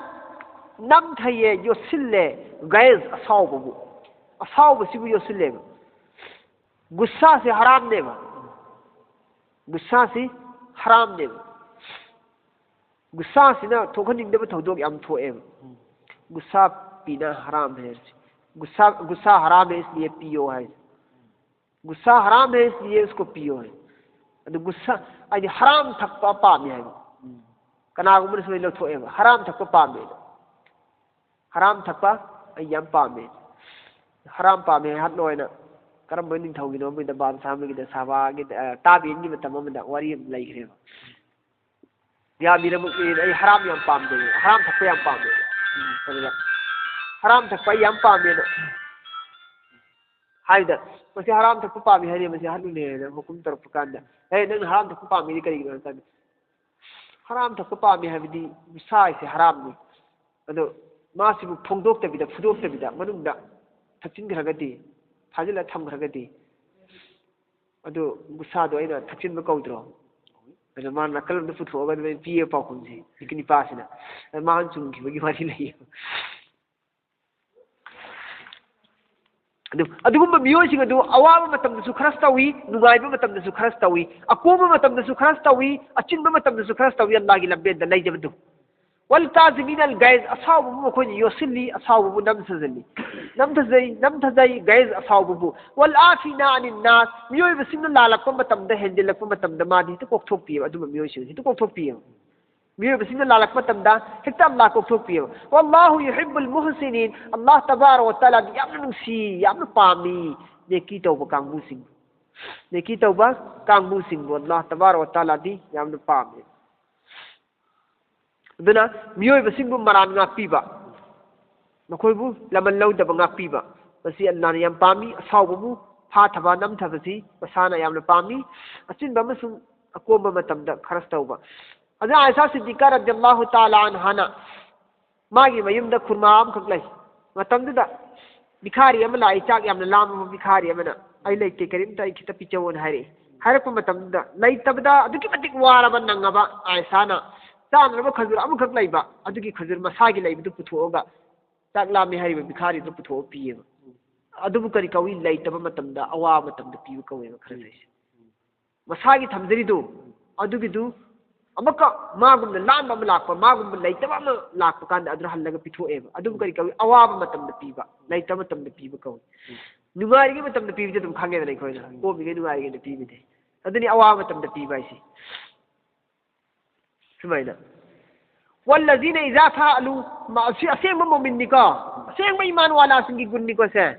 ꯅꯝꯊꯩꯌꯦ, ꯌꯣꯠꯁꯤꯜꯂꯦ, ꯒꯥꯏꯖ, ꯑꯁꯥꯎꯕꯕꯨ, ꯑꯁꯥꯎꯕꯁꯤꯕꯨ ꯌꯣꯠꯁꯤꯜꯂꯦꯕ꯫ ꯒꯨꯁꯥꯁꯦ ꯍꯔꯥꯝꯅꯦꯕ꯫ ꯒꯨꯁꯥꯁꯤ ꯍꯔꯥꯝꯅꯦꯕ꯫ ꯒꯨꯁꯥꯁꯤꯅ ꯊꯣꯛꯍꯟꯅꯤꯡꯗꯕ ꯊꯧꯗꯣꯛ ꯌꯥꯝ ꯊꯣꯛꯑꯦꯕ꯫ ꯒꯨꯁꯥ ꯄꯤꯅ ꯍꯔꯥꯝ ꯍꯦ꯫ ꯒꯨꯁꯥ, ꯒꯨꯁꯥ ꯍꯔꯥꯝ ꯍꯦ, ꯏꯁꯂꯤꯌꯦ ꯄꯤꯌꯣ ꯍꯥꯏ꯫ ꯒꯨꯁꯥ ꯍꯔꯥꯝ ꯍꯦ, ꯏꯁꯂꯤꯌꯦ ꯎꯁꯀꯣ ꯄꯤꯌꯣ ꯍꯥꯏ꯫ ꯑꯗꯨ ꯒꯨꯁꯥ ꯍꯥꯏꯗꯤ ꯍꯔꯥꯝ ꯊꯛꯄ ꯄꯥꯝꯃꯤ ꯍꯥꯏꯕ꯫ ꯀꯅꯥꯒꯨꯝꯕꯅ ꯁꯨꯃꯥꯏꯅ ꯂꯧꯊꯣꯛꯑꯦꯕ, ꯍꯔꯥꯝ ꯊꯛꯄ ꯄꯥꯝꯃꯦ꯫ ꯍꯔꯥꯝ ꯊꯛꯄ ꯑꯩ ꯌꯥꯝ ꯄꯥꯝꯃꯦ꯫ ꯍꯔꯥꯝ ꯄꯥꯝꯃꯦ ꯍꯥꯏꯍꯠꯂꯣ ꯍꯥꯏꯅ ꯀꯔꯝꯕ ꯅꯤꯡꯊꯧꯒꯤꯅꯣ ꯑꯃꯒꯤꯗ, ꯕꯥꯗꯁꯥꯍ ꯑꯃꯒꯤꯗ, ꯁꯥꯕꯥꯒꯤ, ꯑ, ꯇꯥꯕꯤꯟꯒꯤ ꯃꯇꯝ ꯑꯃꯗ ꯋꯥꯔꯤ ꯑꯃ ꯂꯩꯈ꯭ꯔꯦꯕ꯫ ꯌꯥ ꯃꯤꯔ ꯃꯨꯛꯃꯤꯅꯤꯟ, ꯑꯩ ꯍꯔꯥꯝ ꯌꯥꯝ ꯄꯥꯝꯖꯩ, ꯍꯔꯥꯝ ꯊꯛꯄ ꯌꯥꯝ ꯄꯥꯝꯃꯦ꯫ ꯑꯗꯨꯗ ꯍꯔꯥꯝ ꯊꯛꯄ ꯑꯩ ꯌꯥꯝ ꯄꯥꯝꯃꯦꯅ ꯍꯥꯏꯕꯗ, ꯃꯁꯤ ꯍꯔꯥꯝ ꯊꯛꯄ ꯄꯥꯝꯃꯤ ꯍꯥꯏꯔꯦ, ꯃꯁꯤ ꯍꯠꯂꯨꯅꯦꯅ ꯍꯨꯀꯨꯝ ꯇꯧꯔꯛꯄ ꯀꯥꯟꯗ, "ꯍꯦ, ꯅꯪ ꯍꯔꯥꯝ ꯊꯛꯄ ꯄꯥꯝꯃꯤꯗꯤ ꯀꯔꯤꯒꯤꯅꯣ?" ꯍꯥꯏ ꯀꯥꯟꯗ, ꯍꯔꯥꯝ ꯊꯛꯄ ꯄꯥꯝꯃꯤ ꯍꯥꯏꯕꯗꯤ ꯅꯤꯁꯥ ꯍꯥꯏꯁꯦ ꯍꯔꯥꯝꯅꯤ꯫ ꯑꯗꯣ ꯃꯥꯁꯤꯕꯨ ꯐꯣꯡꯗꯣꯛꯇꯕꯤꯗ, ꯐꯨꯗꯣꯛꯇꯕꯤꯗ ꯃꯅꯨꯡꯗ ꯊꯛꯆꯤꯟꯈ꯭ꯔꯒꯗꯤ, ꯐꯥꯖꯤꯜꯂ ꯊꯝꯈ꯭ꯔꯒꯗꯤ, ꯑꯗꯨ ꯒꯨꯁꯥꯗꯣ ꯑꯩꯅ ꯊꯛꯆꯤꯟꯕ ꯀꯧꯗ꯭ꯔꯣ? ꯑꯗꯣ ꯃꯥꯅ ꯅꯥꯀꯜ ꯑꯃꯗ ꯄꯨꯊꯣꯛꯑꯒ ꯑꯗꯨꯃꯥꯏꯅ ꯄꯤꯌꯦ ꯄꯥꯎꯈꯨꯝꯁꯦ, ꯍꯧꯖꯤꯛꯀꯤ ꯅꯤꯄꯥꯁꯤꯅ꯫ ꯑꯗ ꯃꯥꯅ ꯆꯨꯝꯈꯤꯕꯒꯤ ꯋꯥꯔꯤ ꯂꯩꯌꯦ꯫ ꯑꯗꯨ, ꯑꯗꯨꯒꯨꯝꯕ ꯃꯤꯑꯣꯏꯁꯤꯡ ꯑꯗꯨ ꯑꯋꯥꯕ ꯃꯇꯝꯗꯁꯨ ꯈꯔꯁ ꯇꯧꯏ, ꯅꯨꯡꯉꯥꯏꯕ ꯃꯇꯝꯗꯁꯨ ꯈꯔꯁ ꯇꯧꯏ, ꯑꯀꯣꯝꯕ ꯃꯇꯝꯗꯁꯨ ꯈꯔꯁ ꯇꯧꯏ, ꯑꯆꯤꯟꯕ ꯃꯇꯝꯗꯁꯨ ꯈꯔꯁ ꯇꯧꯏ, ꯑꯜꯂꯥꯍꯒꯤ ꯂꯝꯕꯦꯟꯗ ꯂꯩꯖꯕꯗꯨ꯫ ꯋꯜ ꯀꯥꯖꯤꯃꯤꯅ ꯑꯜ ꯒꯥꯏꯖ, ꯑꯁꯥꯎꯕꯕꯨ ꯃꯈꯣꯏꯅ ꯌꯣꯠꯁꯤꯜꯂꯤ, ꯑꯁꯥꯎꯕꯕꯨ ꯅꯝꯊꯖꯜꯂꯤ, ꯅꯝꯊꯖꯩ, ꯅꯝꯊꯖꯩ ꯒꯥꯏꯖ ꯑꯁꯥꯎꯕꯕꯨ꯫ ꯋꯜ ꯑꯥꯐꯤꯅ ꯑꯅꯤꯟ ꯅꯥꯁ, ꯃꯤꯑꯣꯏꯕꯁꯤꯡꯅ ꯂꯥꯜꯂꯛꯄ ꯃꯇꯝꯗ, ꯍꯦꯟꯖꯤꯜꯂꯛꯄ ꯃꯇꯝꯗ ꯃꯥꯗꯤ ꯍꯦꯛꯇ ꯀꯣꯛꯊꯣꯛꯄꯤꯑꯕ, ꯑꯗꯨꯝꯕ ꯃꯤꯑꯣꯏꯁꯤꯡ ꯍꯦꯛꯇ ꯀꯣꯛꯊꯣꯛꯄꯤꯑꯕ꯫ ꯃꯤꯑꯣꯏꯕꯁꯤꯡꯅ ꯂꯥꯜꯂꯛꯄ ꯃꯇꯝꯗ ꯍꯦꯛꯇ ꯑꯜꯂꯥꯍ ꯀꯣꯛꯊꯣꯛꯄꯤꯑꯕ꯫ ꯋꯜꯂꯥꯍꯨ ꯌꯨꯍꯤꯕꯨꯜ ꯃꯨꯍꯁꯤꯅꯤꯟ, ꯑꯜꯂꯥꯍ ꯇꯕꯥꯔꯛ ꯋ ꯇꯥꯂꯥꯗꯤ ꯌꯥꯝꯅ ꯅꯨꯡꯁꯤ, ꯌꯥꯝꯅ ꯄꯥꯝꯃꯤ ꯅꯦꯀꯤ ꯇꯧꯕ ꯀꯥꯡꯕꯨꯁꯤꯡꯕꯨ꯫ ꯅꯦꯀꯤ ꯇꯧꯕ ꯀꯥꯡꯕꯨꯁꯤꯡꯕꯨ ꯑꯜꯂꯥꯍ ꯇꯕꯥꯔꯛ ꯋ ꯇꯥꯂꯥꯗꯤ ꯌꯥꯝꯅ ꯄꯥꯝꯃꯤ꯫ ꯑꯗꯨꯅ ꯃꯤꯑꯣꯏꯕꯁꯤꯡꯕꯨ ꯃꯔꯥꯟ ꯉꯥꯛꯄꯤꯕ, ꯃꯈꯣꯏꯕꯨ ꯂꯃꯟ ꯂꯧꯗꯕ ꯉꯥꯛꯄꯤꯕ, ꯃꯁꯤ ꯑꯜꯂꯥꯍꯅ ꯌꯥꯝ ꯄꯥꯝꯃꯤ꯫ ꯑꯁꯥꯎꯕꯕꯨ ꯐꯥꯊꯕ, ꯅꯝꯊꯕꯁꯤ ꯃꯁꯥꯅ ꯌꯥꯝꯅ ꯄꯥꯝꯃꯤ꯫ ꯑꯆꯤꯟꯕ ꯑꯃꯁꯨꯡ ꯑꯀꯣꯝꯕ ꯃꯇꯝꯗ ꯈꯔꯁ ꯇꯧꯕ꯫ ꯑꯗꯨꯅ ꯑꯥꯏꯁꯥ ꯁꯤꯗꯤꯀꯥ ꯔꯗꯤꯌꯜꯂꯥꯍꯨ ꯇꯥꯂꯥ ꯑꯟꯍꯥꯅ ꯃꯥꯒꯤ ꯃꯌꯨꯝꯗ ꯈꯨꯔꯃꯥ ꯑꯃꯈꯛ ꯂꯩ꯫ ꯃꯇꯝꯗꯨꯗ ꯚꯤꯈꯥꯔꯤ ꯑꯃ ꯂꯥꯛꯏ, ꯆꯥꯛ ꯌꯥꯝꯅ ꯂꯥꯝꯃꯕ ꯚꯤꯈꯥꯔꯤ ꯑꯃꯅ, "ꯑꯩ ꯂꯩꯇꯦ, ꯀꯔꯤꯝꯇ ꯑꯩ ꯈꯤꯇ ꯄꯤꯖꯧꯑꯣꯅ" ꯍꯥꯏꯔꯛꯏ꯫ ꯍꯥꯏꯔꯛꯄ ꯃꯇꯝꯗꯨꯗ ꯂꯩꯇꯕꯗ ꯑꯗꯨꯛꯀꯤ ꯃꯇꯤꯛ ꯋꯥꯔꯕ, ꯅꯪꯉꯕ ꯑꯥꯏꯁꯥꯅ ꯆꯥꯅꯅꯕ ꯈꯖꯨꯔ ꯑꯃꯈꯛ ꯂꯩꯕ, ꯑꯗꯨꯒꯤ ꯈꯖꯨꯔ ꯃꯁꯥꯒꯤ ꯂꯩꯕꯗꯨ ꯄꯨꯊꯣꯛꯑꯒ ꯆꯥꯛ ꯂꯥꯝꯃꯤ ꯍꯥꯏꯔꯤꯕ ꯚꯤꯈꯥꯔꯤꯗꯨ ꯄꯨꯊꯣꯛꯑ ꯄꯤꯌꯦꯕ꯫ ꯑꯗꯨꯕꯨ ꯀꯔꯤ ꯀꯧꯏ? ꯂꯩꯇꯕ ꯃꯇꯝꯗ, ꯑꯋꯥꯕ ꯃꯇꯝꯗ ꯄꯤꯕ ꯀꯧꯋꯦꯕ ꯈꯔ ꯂꯩꯁꯦ꯫ ꯃꯁꯥꯒꯤ ꯊꯝꯖꯔꯤꯗꯨ, ꯑꯗꯨꯒꯤꯗꯨ ꯑꯃꯨꯛꯀ ꯃꯥꯒꯨꯝꯅ ꯂꯥꯟꯕ ꯑꯃ ꯂꯥꯛꯄ, ꯃꯥꯒꯨꯝꯕ ꯂꯩꯇꯕ ꯑꯃ ꯂꯥꯛꯄ ꯀꯥꯟꯗ ꯑꯗꯨ ꯍꯜꯂꯒ ꯄꯤꯊꯣꯛꯑꯦꯕ꯫ ꯑꯗꯨꯕꯨ ꯀꯔꯤ ꯀꯧꯏ? ꯑꯋꯥꯕ ꯃꯇꯝꯗ ꯄꯤꯕ, ꯂꯩꯇꯕ ꯃꯇꯝꯗ ꯄꯤꯕ ꯀꯧꯏ꯫ ꯅꯨꯡꯉꯥꯏꯔꯤꯉꯩ ꯃꯇꯝꯗ ꯄꯤꯕꯗꯤ ꯑꯗꯨꯝ ꯈꯪꯉꯦꯗꯅ ꯑꯩꯈꯣꯏꯅ, ꯀꯣꯝꯃꯤꯉꯩ ꯅꯨꯡꯉꯥꯏꯔꯤꯉꯩꯗ ꯄꯤꯕꯗꯤ꯫ ꯑꯗꯨꯅꯤ ꯑꯋꯥꯕ ꯃꯇꯝꯗ ꯄꯤꯕ ꯍꯥꯏꯁꯦ꯫ ꯁꯨꯃꯥꯏꯅ꯫ "والذين إذا فعلوا"، ꯃꯥ-, ꯑꯁꯤ ꯑꯁꯦꯡꯕ ꯃꯣꯃꯤꯟꯅꯤꯀꯣ, ꯑꯁꯦꯡꯕ ꯏꯃꯥꯟ ꯋꯥꯂꯥꯁꯤꯡꯒꯤ ꯒꯨꯟꯅꯤꯀꯣ ꯁꯦ꯫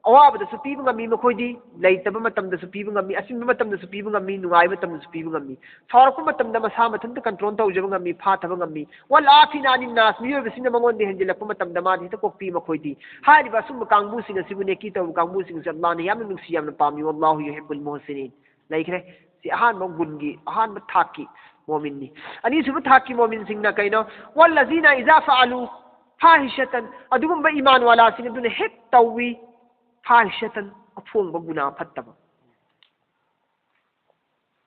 ꯑꯋꯥꯕꯗꯁꯨ ꯄꯤꯕ ꯉꯝꯃꯤ ꯃꯈꯣꯏꯗꯤ, ꯂꯩꯇꯕ ꯃꯇꯝꯗꯁꯨ ꯄꯤꯕ ꯉꯝꯃꯤ, ꯑꯆꯤꯟꯕ ꯃꯇꯝꯗꯁꯨ ꯄꯤꯕ ꯉꯝꯃꯤ, ꯅꯨꯡꯉꯥꯏꯕ ꯃꯇꯝꯗꯁꯨ ꯄꯤꯕ ꯉꯝꯃꯤ꯫ ꯁꯥꯎꯔꯛꯄ ꯃꯇꯝꯗ ꯃꯁꯥ ꯃꯊꯟꯇ control ꯇꯧꯖꯕ ꯉꯝꯃꯤ, ꯐꯥꯊꯕ ꯉꯝꯃꯤ꯫ "والعافين عن الناس"، ꯃꯤꯑꯣꯏꯕꯁꯤꯡꯅ ꯃꯉꯣꯟꯗ ꯍꯦꯟꯖꯤꯜꯂꯛꯄ ꯃꯇꯝꯗ ꯃꯥꯗꯤ ꯍꯦꯛꯇ ꯀꯣꯛꯄꯤ ꯃꯈꯣꯏꯗꯤ꯫ ꯍꯥꯏꯔꯤꯕ ꯑꯁꯨꯝꯕ ꯀꯥꯡꯕꯨꯁꯤꯡ ꯑꯁꯤꯕꯨ, ꯅꯦꯀꯤ ꯇꯧꯕ ꯀꯥꯡꯕꯨꯁꯤꯡ ꯑꯁꯤ ꯑꯜꯂꯥꯍꯅ ꯌꯥꯝꯅ ꯅꯨꯡꯁꯤ, ꯌꯥꯝꯅ ꯄꯥꯝꯃꯤ꯫ "والله يحب المحسنين"꯫ ꯂꯩꯈ꯭ꯔꯦ꯫ ꯁꯤ ꯑꯍꯥꯟꯕ ꯒꯨꯟꯒꯤ, ꯑꯍꯥꯟꯕ ꯊꯥꯛꯀꯤ ꯃꯣꯃꯤꯟꯅꯤ꯫ ꯑꯅꯤꯁꯨꯕ ꯊꯥꯛꯀꯤ ꯃꯣꯃꯤꯟꯁꯤꯡꯅ ꯀꯩꯅꯣ? "والذين إذا فعلوا فاحشة"꯫ ꯑꯗꯨꯒꯨꯝꯕ ꯏꯃꯥꯟ ꯋꯥꯂꯥꯁꯤꯡ ꯑꯗꯨꯅ ꯍꯦꯛ ꯇꯧꯏ, "فاحشة"꯫ ꯑꯐꯣꯡꯕ ꯒꯨꯅꯥ ꯐꯠꯇꯕ꯫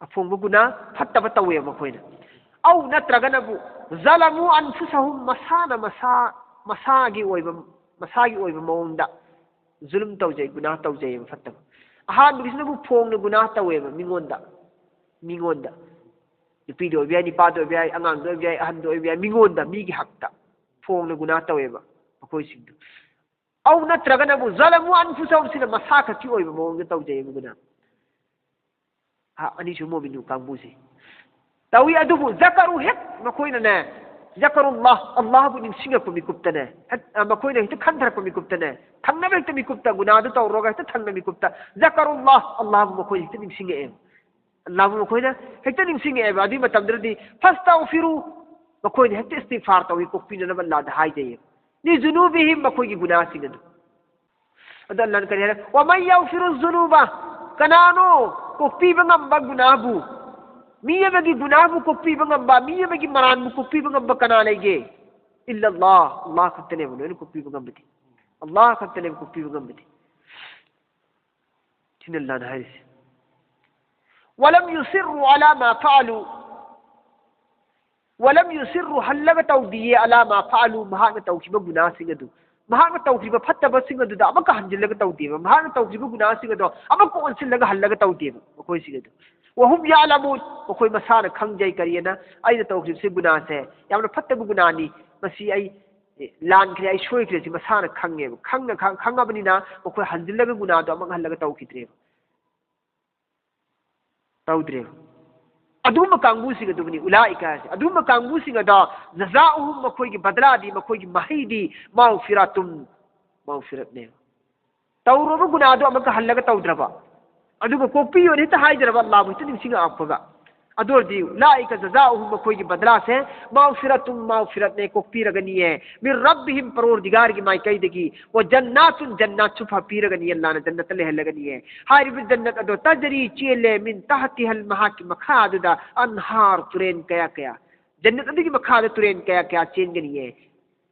ꯑꯐꯣꯡꯕ ꯒꯨꯅꯥ ꯐꯠꯇꯕ ꯇꯧꯋꯦꯕ ꯃꯈꯣꯏꯅ꯫ "أو" ꯅꯠꯇ꯭ꯔꯒꯅꯕꯨ "ظلموا أنفسهم"꯫ ꯃꯁꯥꯅ ꯃꯁꯥ, ꯃꯁꯥꯒꯤ ꯑꯣꯏꯕ, ꯃꯁꯥꯒꯤ ꯑꯣꯏꯕ ꯃꯑꯣꯡꯗ ꯖꯨꯂꯨꯝ ꯇꯧꯖꯩ, ꯒꯨꯅꯥ ꯇꯧꯖꯩꯌꯦꯕ ꯐꯠꯇꯕ꯫ ꯑꯍꯥꯟꯕꯒꯤꯁꯤꯅꯕꯨ ꯐꯣꯡꯅ ꯒꯨꯅꯥ ꯇꯧꯋꯦꯕ ꯃꯤꯉꯣꯟꯗ, ꯃꯤꯉꯣꯟꯗ꯫ ꯅꯨꯄꯤꯗ ꯑꯣꯏꯕ ꯌꯥꯏ, ꯅꯨꯄꯥꯗ ꯑꯣꯏꯕ ꯌꯥꯏ, ꯑꯉꯥꯡꯗ ꯑꯣꯏꯕ ꯌꯥꯏ, ꯑꯍꯟꯗ ꯑꯣꯏꯕ ꯌꯥꯏ, ꯃꯤꯉꯣꯟꯗ, ꯃꯤꯒꯤ ꯍꯛꯇ ꯐꯣꯡꯅ ꯒꯨꯅꯥ ꯇꯧꯋꯦꯕ ꯃꯈꯣꯏꯁꯤꯡꯗꯣ꯫ "أو" ꯅꯠꯇ꯭ꯔꯒꯅꯕꯨ "ظلموا أنفسهم"꯫ ꯁꯤꯅ ꯃꯁꯥ ꯈꯛꯀꯤ ꯑꯣꯏꯕ ꯃꯑꯣꯡꯗ ꯇꯧꯖꯩꯌꯦꯕ ꯒꯨꯅꯥ꯫ ꯑ-, ꯑꯅꯤꯁꯨꯕ ꯃꯣꯃꯤꯟ ꯀꯥꯡꯕꯨꯁꯦ ꯇꯧꯏ꯫ ꯑꯗꯨꯕꯨ "ذكروا"، ꯍꯦꯛ ꯃꯈꯣꯏꯅꯅꯦ, "ذكروا الله"، ꯑꯜꯂꯥꯍꯕꯨ ꯅꯤꯡꯁꯤꯡꯉꯛꯄ ꯃꯤꯀꯨꯞꯇꯅꯦ, ꯍꯦꯛ, ꯑ, ꯃꯈꯣꯏꯅ ꯍꯦꯛꯇ ꯈꯟꯊꯔꯛꯄ ꯃꯤꯀꯨꯞꯇꯅꯦ, ꯊꯪꯅꯕ ꯍꯦꯛꯇ ꯃꯤꯀꯨꯞꯇ, ꯒꯨꯅꯥꯗꯨ ꯇꯧꯔꯒ ꯍꯦꯛꯇ ꯊꯪꯅ ꯃꯤꯀꯨꯞꯇ "ذكروا الله"، ꯑꯜꯂꯥꯍꯕꯨ ꯃꯈꯣꯏꯅ ꯍꯦꯛꯇ ꯅꯤꯡꯁꯤꯡꯉꯛꯑꯦꯕ꯫ ꯑꯜꯂꯥꯍꯕꯨ ꯃꯈꯣꯏꯅ ꯍꯦꯛꯇ ꯅꯤꯡꯁꯤꯡꯉꯛꯑꯦꯕ꯫ ꯑꯗꯨꯒꯤ ꯃꯇꯝꯗꯨꯗꯗꯤ "فاستغفروا"، ꯃꯈꯣꯏꯅ ꯍꯦꯛꯇ ꯏꯁꯇꯤꯒꯐꯥꯔ ꯇꯧꯏ, ꯀꯣꯛꯄꯤꯅꯅꯕ ꯑꯜꯂꯥꯍꯗ ꯍꯥꯏꯖꯩꯌꯦꯕ꯫ "لذنوبهم"، ꯃꯈꯣꯏꯒꯤ ꯒꯨꯅꯥꯁꯤꯡ ꯑꯗꯨ꯫ ꯑꯗꯣ ꯑꯜꯂꯥꯍꯅ ꯀꯔꯤ ꯍꯥꯏꯔꯦ? "ومن يغفر الذنوب"꯫ ꯀꯅꯥꯅꯣ ꯀꯣꯛꯄꯤꯕ ꯉꯝꯕ ꯒꯨꯅꯥꯕꯨ? ꯃꯤ ꯑꯃꯒꯤ ꯒꯨꯅꯥꯕꯨ ꯀꯣꯛꯄꯤꯕ ꯉꯝꯕ, ꯃꯤ ꯑꯃꯒꯤ ꯃꯔꯥꯟꯕꯨ ꯀꯣꯛꯄꯤꯕ ꯉꯝꯕ ꯀꯅꯥ ꯂꯩꯒꯦ? "إلا الله"꯫ ꯑꯜꯂꯥꯍ ꯈꯛꯇꯅꯦꯕ ꯂꯣꯏꯅ ꯀꯣꯛꯄꯤꯕ ꯉꯝꯕꯗꯤ꯫ ꯑꯜꯂꯥꯍ ꯈꯛꯇꯅꯦꯕ ꯀꯣꯛꯄꯤꯕ ꯉꯝꯕꯗꯤ꯫ ꯁꯤꯅ ꯑꯜꯂꯥꯍꯅ ꯍꯥꯏꯔꯤꯁꯦ꯫ "ولم يصروا على ما فعلوا"꯫ "ولم يصروا"، ꯍꯜꯂꯒ ꯇꯧꯗꯤꯌꯦ, "على ما فعلوا"، ꯃꯍꯥꯛꯅ ꯇꯧꯈꯤꯕ ꯒꯨꯅꯥꯁꯤꯡ ꯑꯗꯨ, ꯃꯍꯥꯛꯅ ꯇꯧꯈꯤꯕ ꯐꯠꯇꯕꯁꯤꯡ ꯑꯗꯨꯗ ꯑꯃꯨꯛꯀ ꯍꯟꯖꯤꯜꯂꯒ ꯇꯧꯗꯦꯕ, ꯃꯍꯥꯛꯅ ꯇꯧꯈꯤꯕ ꯒꯨꯅꯥꯁꯤꯡ ꯑꯗꯣ ꯑꯃꯨꯛꯀ ꯑꯣꯟꯁꯤꯜꯂꯒ ꯍꯜꯂꯒ ꯇꯧꯗꯦꯕ ꯃꯈꯣꯏꯁꯤꯡ ꯑꯗꯨ꯫ وهم يعلمون, ꯃꯈꯣꯏ ꯃꯁꯥꯅ ꯈꯪꯖꯩ꯫ ꯀꯔꯤꯅ? ꯑꯩꯅ ꯇꯧꯈ꯭ꯔꯤꯕꯁꯤ ꯒꯨꯅꯥꯁꯦ ꯌꯥꯝꯅ ꯐꯠꯇꯕ ꯒꯨꯅꯥꯅꯤ, ꯃꯁꯤ ꯑꯩ ꯂꯥꯟꯈ꯭ꯔꯦ, ꯑꯩ ꯁꯣꯏꯈ꯭ꯔꯦ, ꯁꯤ ꯃꯁꯥꯅ ꯈꯪꯉꯦꯕ꯫ ꯈꯪꯅ ꯈꯪ-, ꯈꯪꯉꯕꯅꯤꯅ ꯃꯈꯣꯏ ꯍꯟꯖꯤꯜꯂꯒ ꯒꯨꯅꯥꯗꯣ ꯑꯃꯨꯛ ꯍꯜꯂꯒ ꯇꯧꯈꯤꯗ꯭ꯔꯦꯕ, ꯇꯧꯗ꯭ꯔꯦꯕ꯫ ꯑꯗꯨꯒꯨꯝꯕ ꯀꯥꯡꯕꯨꯁꯤꯡ ꯑꯗꯨꯕꯨꯅꯤ ꯎꯂꯥꯏꯀ ꯍꯥꯏꯁꯦ꯫ ꯑꯗꯨꯒꯨꯝꯕ ꯀꯥꯡꯕꯨꯁꯤꯡ ꯑꯗꯣ ꯖꯖꯥꯎꯍꯨꯝ, ꯃꯈꯣꯏꯒꯤ ꯕꯗꯂꯥꯗꯤ, ꯃꯈꯣꯏꯒꯤ ꯃꯍꯩꯗꯤ ꯃꯥꯎꯐꯤꯔꯥꯇꯨꯝ, ꯃꯥꯎꯐꯤꯔꯠꯅꯦꯕ꯫ ꯇꯧꯔꯨꯔꯕ ꯒꯨꯅꯥꯗꯣ ꯑꯃꯨꯛꯀ ꯍꯜꯂꯒ ꯇꯧꯗ꯭ꯔꯕ, ꯑꯗꯨꯒ ꯀꯣꯛꯄꯤꯌꯣꯅ ꯍꯦꯛꯇ ꯍꯥꯏꯗ꯭ꯔꯕ, ꯑꯜꯂꯥꯍꯕꯨ ꯍꯦꯛꯇ ꯅꯤꯡꯁꯤꯡꯉꯛꯄꯒ, ꯑꯗꯨ ꯑꯣꯏꯔꯗꯤ ꯎꯂꯥꯏꯀ ꯖꯖꯥꯎꯍꯨꯝ, ꯃꯈꯣꯏꯒꯤ ꯕꯗꯂꯥꯁꯦ ꯃꯥꯎꯐꯤꯔꯥꯇꯨꯝ, ꯃꯥꯎꯐꯤꯔꯠꯅꯦ, ꯀꯣꯛꯄꯤꯔꯒꯅꯤꯌꯦ, ꯃꯤꯟ ꯔꯕꯤꯍꯤꯝ, ꯄꯔꯣꯔꯗꯤꯒꯥꯔꯒꯤ ꯃꯥꯏꯀꯩꯗꯒꯤ, ꯋ ꯖꯟꯅꯥꯇꯨꯟ, ꯖꯟꯅꯥꯠꯁꯨ ꯐ-, ꯄꯤꯔꯒꯅꯤ, ꯑꯜꯂꯥꯍꯅ ꯖꯟꯅꯠꯇ ꯂꯩꯍꯜꯂꯒꯅꯤꯌꯦ꯫ ꯍꯥꯏꯔꯤꯕ ꯖꯟꯅꯠ ꯑꯗꯣ ꯇꯖꯔꯤ, ꯆꯦꯜꯂꯦ, ꯃꯤꯟ ꯇꯍꯇꯤꯍꯜ, ꯃꯍꯥꯛꯀꯤ ꯃꯈꯥꯗꯨꯗ, ꯑꯟꯍꯥꯔ, ꯇꯨꯔꯦꯟ ꯀꯌꯥ ꯀꯌꯥ, ꯖꯟꯅꯠ ꯑꯗꯨꯒꯤ ꯃꯈꯥꯗ ꯇꯨꯔꯦꯟ ꯀꯌꯥ ꯀꯌꯥ ꯆꯦꯟꯒꯅꯤꯌꯦ꯫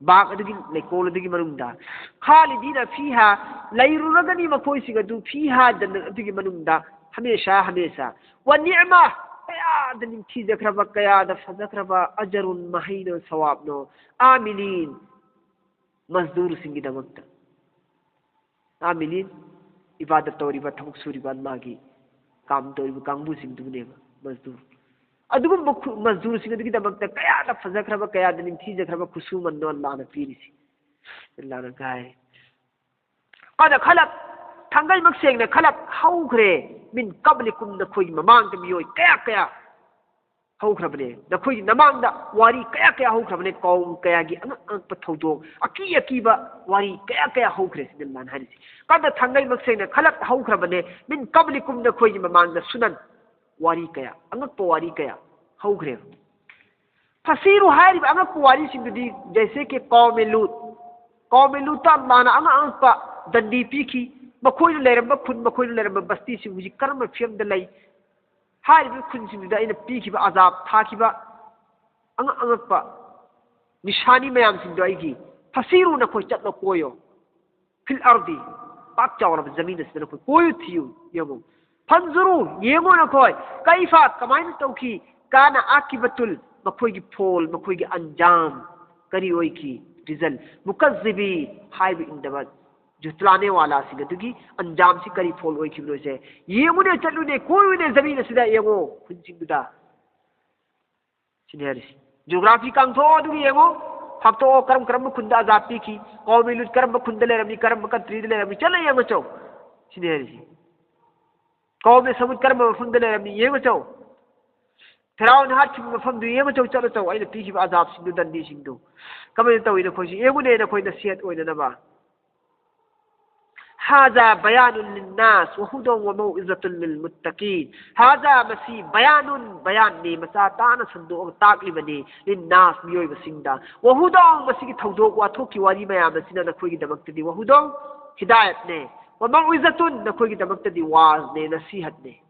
ꯕꯥꯒ ꯑꯗꯨꯒꯤ, ꯂꯩꯀꯣꯜ ꯑꯗꯨꯒꯤ ꯃꯅꯨꯡꯗ꯫ ꯈꯥꯂꯤꯗꯤꯅ ꯐꯤꯍꯥ, ꯂꯩꯔꯨꯔꯒꯅꯤ ꯃꯈꯣꯏꯁꯤꯡ ꯑꯗꯨ, ꯐꯤꯍꯥ, ꯖꯟꯅꯠ ꯑꯗꯨꯒꯤ ꯃꯅꯨꯡꯗ, ꯍꯃꯦꯁꯥ ꯍꯃꯦꯁꯥ꯫ ꯋ ꯅꯤꯃꯥ, ꯀꯌꯥꯗ ꯅꯤꯡꯊꯤꯖꯈ꯭ꯔꯕ, ꯀꯌꯥꯗ ꯐꯖꯈ꯭ꯔꯕ, ꯑꯖꯔꯨꯟ, ꯃꯍꯩꯅꯣ, ꯁꯋꯥꯕꯅꯣ, ꯑꯥꯃꯤꯂꯤꯟ, ꯃꯖꯗꯨꯔꯁꯤꯡꯒꯤꯗꯃꯛꯇ꯫ ꯑꯥꯃꯤꯂꯤꯟ, ꯏꯕꯥꯗꯠ ꯇꯧꯔꯤꯕ, ꯊꯕꯛ ꯁꯨꯔꯤꯕ, ꯑꯜꯂꯥꯍꯒꯤ ꯀꯥꯝ ꯇꯧꯔꯤꯕ ꯀꯥꯡꯕꯨꯁꯤꯡꯗꯨꯕꯨꯅꯦꯕ ꯃꯖꯗꯨꯔ꯫ ꯑꯗꯨꯒꯨꯝꯕ ꯈꯨ-, ꯃꯖꯗꯨꯔꯁꯤꯡ ꯑꯗꯨꯒꯤꯗꯃꯛꯇ ꯀꯌꯥꯗ ꯐꯖꯈ꯭ꯔꯕ, ꯀꯌꯥꯗ ꯅꯤꯡꯊꯤꯖꯈ꯭ꯔꯕ ꯈꯨꯠꯁꯨꯃꯟꯅꯣ ꯑꯜꯂꯥꯍꯅ ꯄꯤꯔꯤꯁꯤ꯫ ꯑꯜꯂꯥꯍꯅ ꯍꯥꯏ, "ꯀꯗ ꯈꯂꯠ", ꯊꯥꯡꯒꯩꯃꯛ ꯁꯦꯡꯅ, "ꯈꯂꯠ", ꯍꯧꯈ꯭ꯔꯦ, "ꯃꯤꯟ ꯀꯕꯂꯤꯀꯨꯝ", ꯅꯈꯣꯏꯒꯤ ꯃꯃꯥꯡꯗ ꯃꯤꯑꯣꯏ ꯀꯌꯥ ꯀꯌꯥ ꯍꯧꯈ꯭ꯔꯕꯅꯦ, ꯅꯈꯣꯏꯒꯤ ꯅꯃꯥꯡꯗ ꯋꯥꯔꯤ ꯀꯌꯥ ꯀꯌꯥ ꯍꯧꯈ꯭ꯔꯕꯅꯦ, ꯀꯧꯝ ꯀꯌꯥꯒꯤ ꯑꯉꯛ ꯑꯉꯛꯄ ꯊꯧꯗꯣꯛ, ꯑꯀꯤ ꯑꯀꯤꯕ ꯋꯥꯔꯤ ꯀꯌꯥ ꯀꯌꯥ ꯍꯧꯈ꯭ꯔꯦ, ꯁꯤꯗ ꯑꯜꯂꯥꯍꯅ ꯍꯥꯏꯔꯤꯁꯦ꯫ "ꯀꯗ", ꯊꯥꯡꯒꯩꯃꯛ ꯁꯦꯡꯅ, "ꯈꯂꯠ", ꯍꯧꯈ꯭ꯔꯕꯅꯦ, "ꯃꯤꯟ ꯀꯕꯂꯤꯀꯨꯝ", ꯅꯈꯣꯏꯒꯤ ꯃꯃꯥꯡꯗ, "ꯁꯨꯅꯟ", ꯋꯥꯔꯤ ꯀꯌꯥ, ꯑꯉꯛꯄ ꯋꯥꯔꯤ ꯀꯌꯥ ꯍꯧꯈ꯭ꯔꯦꯕ꯫ "ꯐꯁꯤꯔꯨ" ꯍꯥꯏꯔꯤꯕ ꯑꯉꯛꯄ ꯋꯥꯔꯤꯁꯤꯡꯗꯨꯗꯤ, ꯖꯩꯁꯦ ꯀꯤ ꯀꯧꯃꯦ ꯂꯨꯠ, ꯀꯧꯃꯦ ꯂꯨꯠꯇ ꯑꯜꯂꯥꯍꯅ ꯑꯉꯛ ꯑꯉꯛꯄ ꯗꯟꯗꯤ ꯄꯤꯈꯤ꯫ ꯃꯈꯣꯏꯅ ꯂꯩꯔꯝꯕ ꯈꯨꯟ, ꯃꯈꯣꯏꯅ ꯂꯩꯔꯝꯕ ꯕꯁꯇꯤꯁꯤꯡ ꯍꯧꯖꯤꯛ ꯀꯔꯝꯕ ꯐꯤꯕꯝꯗ ꯂꯩ ꯍꯥꯏꯔꯤꯕ ꯈꯨꯟꯁꯤꯡꯗꯨꯗ ꯑꯩꯅ ꯄꯤꯈꯤꯕ ꯑꯖꯥꯕ, ꯊꯥꯈꯤꯕ ꯑꯉꯛ ꯑꯉꯛꯄ ꯅꯤꯁꯥꯅꯤ ꯃꯌꯥꯝꯁꯤꯡꯗꯣ ꯑꯩꯒꯤ꯫ "ꯐꯁꯤꯔꯨ", ꯅꯈꯣꯏ ꯆꯠꯂꯣ, ꯀꯣꯏꯌꯣ꯫ "ꯐꯤꯜ ꯑꯔꯗꯤ", ꯄꯥꯛ ꯆꯥꯎꯔꯕ ꯖꯃꯤꯟ ꯑꯁꯤꯗ ꯅꯈꯣꯏ ꯀꯣꯏꯌꯨ, ꯊꯤꯌꯨ, ꯌꯦꯡꯉꯨ꯫ "ꯐꯟꯖꯨꯔꯨ", ꯌꯦꯡꯉꯣ ꯅꯈꯣꯏ꯫ "ꯀꯩꯐ", ꯀꯃꯥꯏꯅ ꯇꯧꯈꯤ? "ꯀꯥꯅ ꯑꯥꯀꯤꯕꯇꯨꯜ", ꯃꯈꯣꯏꯒꯤ ꯐꯣꯜ, ꯃꯈꯣꯏꯒꯤ ꯑꯟꯖꯥꯝ ꯀꯔꯤ ꯑꯣꯏꯈꯤ? ꯔꯤꯖꯜ꯫ "ꯃꯨꯀꯖꯤꯕꯤ", ꯍꯥꯏꯕ ꯏꯟꯗꯕ ꯖꯨꯇꯂꯥꯅꯦ ꯋꯥꯂꯥꯁꯤꯡ ꯑꯗꯨꯒꯤ ꯑꯟꯖꯥꯝꯁꯤ ꯀꯔꯤ ꯐꯣꯜ ꯑꯣꯏꯈꯤꯕꯅꯣꯁꯦ ꯌꯦꯡꯉꯨꯅꯦ, ꯆꯠꯂꯨꯅꯦ, ꯀꯣꯏꯔꯨꯅꯦ, ꯖꯃꯤꯟ ꯑꯁꯤꯗ ꯌꯦꯡꯉꯣ, ꯈꯨꯟꯁꯤꯡꯗꯨꯗ꯫ ꯁꯤꯅꯤ ꯍꯥꯏꯔꯤꯁꯤ꯫ ꯖꯤꯑꯣꯒ꯭ꯔꯥꯐꯤ ꯀꯥꯡꯊꯣꯛꯑꯣ, ꯑꯗꯨꯒ ꯌꯦꯡꯉꯣ, ꯐꯥꯛꯇꯣꯛꯑꯣ, ꯀꯔꯝ ꯀꯔꯝꯕ ꯈꯨꯟꯗ ꯑꯖꯥꯕ ꯄꯤꯈꯤ, ꯀꯧꯃꯤ ꯂꯨꯠ ꯀꯔꯝꯕ ꯈꯨꯟꯗ ꯂꯩꯔꯝꯃꯤ, ꯀꯔꯝꯕ ꯀꯟꯇ꯭ꯔꯤꯗ ꯂꯩꯔꯝꯃꯤ, ꯆꯠꯂ ꯌꯦꯡꯉꯨ ꯆꯣ꯫ ꯁꯤꯅꯤ ꯍꯥꯏꯔꯤꯁꯤ꯫ ꯀꯧꯃꯤ ꯁꯃꯨꯠ ꯀꯔꯝꯕ ꯃꯐꯝꯗ ꯂꯩꯔꯝꯃꯤ ꯌꯦꯡꯉꯨ ꯆꯣ꯫ ꯐꯤꯔꯥꯎꯟ ꯍꯥꯠꯈꯤꯕ ꯃꯐꯝꯗꯨ ꯌꯦꯡꯉꯨ ꯆꯣ, ꯆꯠꯂꯨ ꯆꯣ꯫ ꯑꯩꯅ ꯄꯤꯈꯤꯕ ꯑꯖꯥꯕꯁꯤꯡꯗꯨ, ꯗꯟꯗꯤꯁꯤꯡꯗꯨ꯫ ꯀꯃꯥꯏꯅ ꯇꯧꯏ ꯅꯈꯣꯏꯁꯤ? ꯌꯦꯡꯉꯨꯅꯦ, ꯅꯈꯣꯏ ꯅꯁꯤꯍꯠ ꯑꯣꯏꯅꯅꯕ꯫ ꯍꯥꯖꯥ ꯕꯌꯥꯅꯨꯟ ꯂꯤꯟꯅꯥꯁ ꯋꯍꯨꯗꯧ ꯋꯃꯧꯏꯖꯇꯨꯟ ꯂꯤꯜꯃꯨꯠꯇꯀꯤꯟ꯫ ꯍꯥꯖꯥ, ꯃꯁꯤ, ꯕꯌꯥꯅꯨꯟ, ꯕꯌꯥꯟꯅꯤ, ꯃꯆꯥ ꯇꯥꯅ ꯁꯟꯗꯣꯛꯑꯒ ꯇꯥꯛꯂꯤꯕꯅꯤ, ꯂꯤꯟꯅꯥꯁ, ꯃꯤꯑꯣꯏꯕꯁꯤꯡꯗ꯫ ꯋꯍꯨꯗꯧ, ꯃꯁꯤꯒꯤ ꯊꯧꯗꯣꯛ ꯋꯥꯊꯣꯛꯀꯤ ꯋꯥꯔꯤ ꯃꯌꯥꯝ ꯑꯁꯤꯅ ꯅꯈꯣꯏꯒꯤꯗꯃꯛꯇꯗꯤ ꯋꯍꯨꯗꯧ, ꯍꯤꯗꯥꯌꯠꯅꯦ, ꯋꯃꯧꯏꯖꯇꯨꯟ, ꯅꯈꯣꯏꯒꯤꯗꯃꯛꯇꯗꯤ ꯋꯥꯖꯅꯦ, ꯅꯁꯤꯍꯠꯅꯦ꯫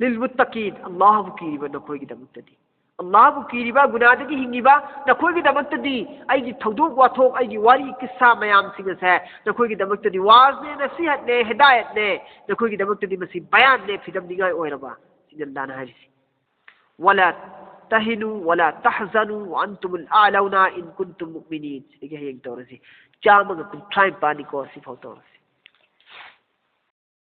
ꯂꯤꯜꯃꯨꯠꯇꯀꯤꯟ, ꯑꯜꯂꯥꯍꯕꯨ ꯀꯤꯔꯤꯕ ꯅꯈꯣꯏꯒꯤꯗꯃꯛꯇꯗꯤ꯫ ꯑꯜꯂꯥꯍꯕꯨ ꯀꯤꯔꯤꯕ, ꯒꯨꯅꯥꯗꯒꯤ ꯍꯤꯡꯉꯤꯕ ꯅꯈꯣꯏꯒꯤꯗꯃꯛꯇꯗꯤ ꯑꯩꯒꯤ ꯊꯧꯗꯣꯛ ꯋꯥꯊꯣꯛ, ꯑꯩꯒꯤ ꯋꯥꯔꯤ ꯀꯤꯁꯥ ꯃꯌꯥꯝꯁꯤꯡ ꯑꯁꯦ ꯅꯈꯣꯏꯒꯤꯗꯃꯛꯇꯗꯤ ꯋꯥꯖꯅꯦ, ꯅꯁꯤꯍꯠꯅꯦ, ꯍꯤꯗꯥꯌꯠꯅꯦ, ꯅꯈꯣꯏꯒꯤꯗꯃꯛꯇꯗꯤ ꯃꯁꯤ ꯕꯌꯥꯟꯅꯦ, ꯐꯤꯗꯝꯅꯤꯡꯉꯥꯏ ꯑꯣꯏꯔꯕ꯫ ꯁꯤꯅꯤ ꯑꯜꯂꯥꯍꯅ ꯍꯥꯏꯔꯤꯁꯤ꯫ "ꯋꯂꯥ ꯇꯍꯤꯅꯨ ꯋꯂꯥ ꯇꯍꯖꯅꯨ ꯋ ꯑꯟꯇꯨꯃꯨꯜ ꯑꯥꯂꯧꯅ ꯏꯟ ꯀꯨꯟꯇꯨꯝ ꯃꯨꯑꯃꯤꯅꯤꯟ"꯫ ꯁꯤꯗꯒꯤ ꯍꯌꯦꯡ ꯇꯧꯔꯁꯤ꯫ ꯆꯥꯝꯃꯒ ꯀꯨꯟꯊ꯭ꯔꯥ ꯅꯤꯄꯥꯜꯅꯤꯀꯣ, ꯁꯤꯐꯥꯎ ꯇꯧꯔꯁꯤ꯫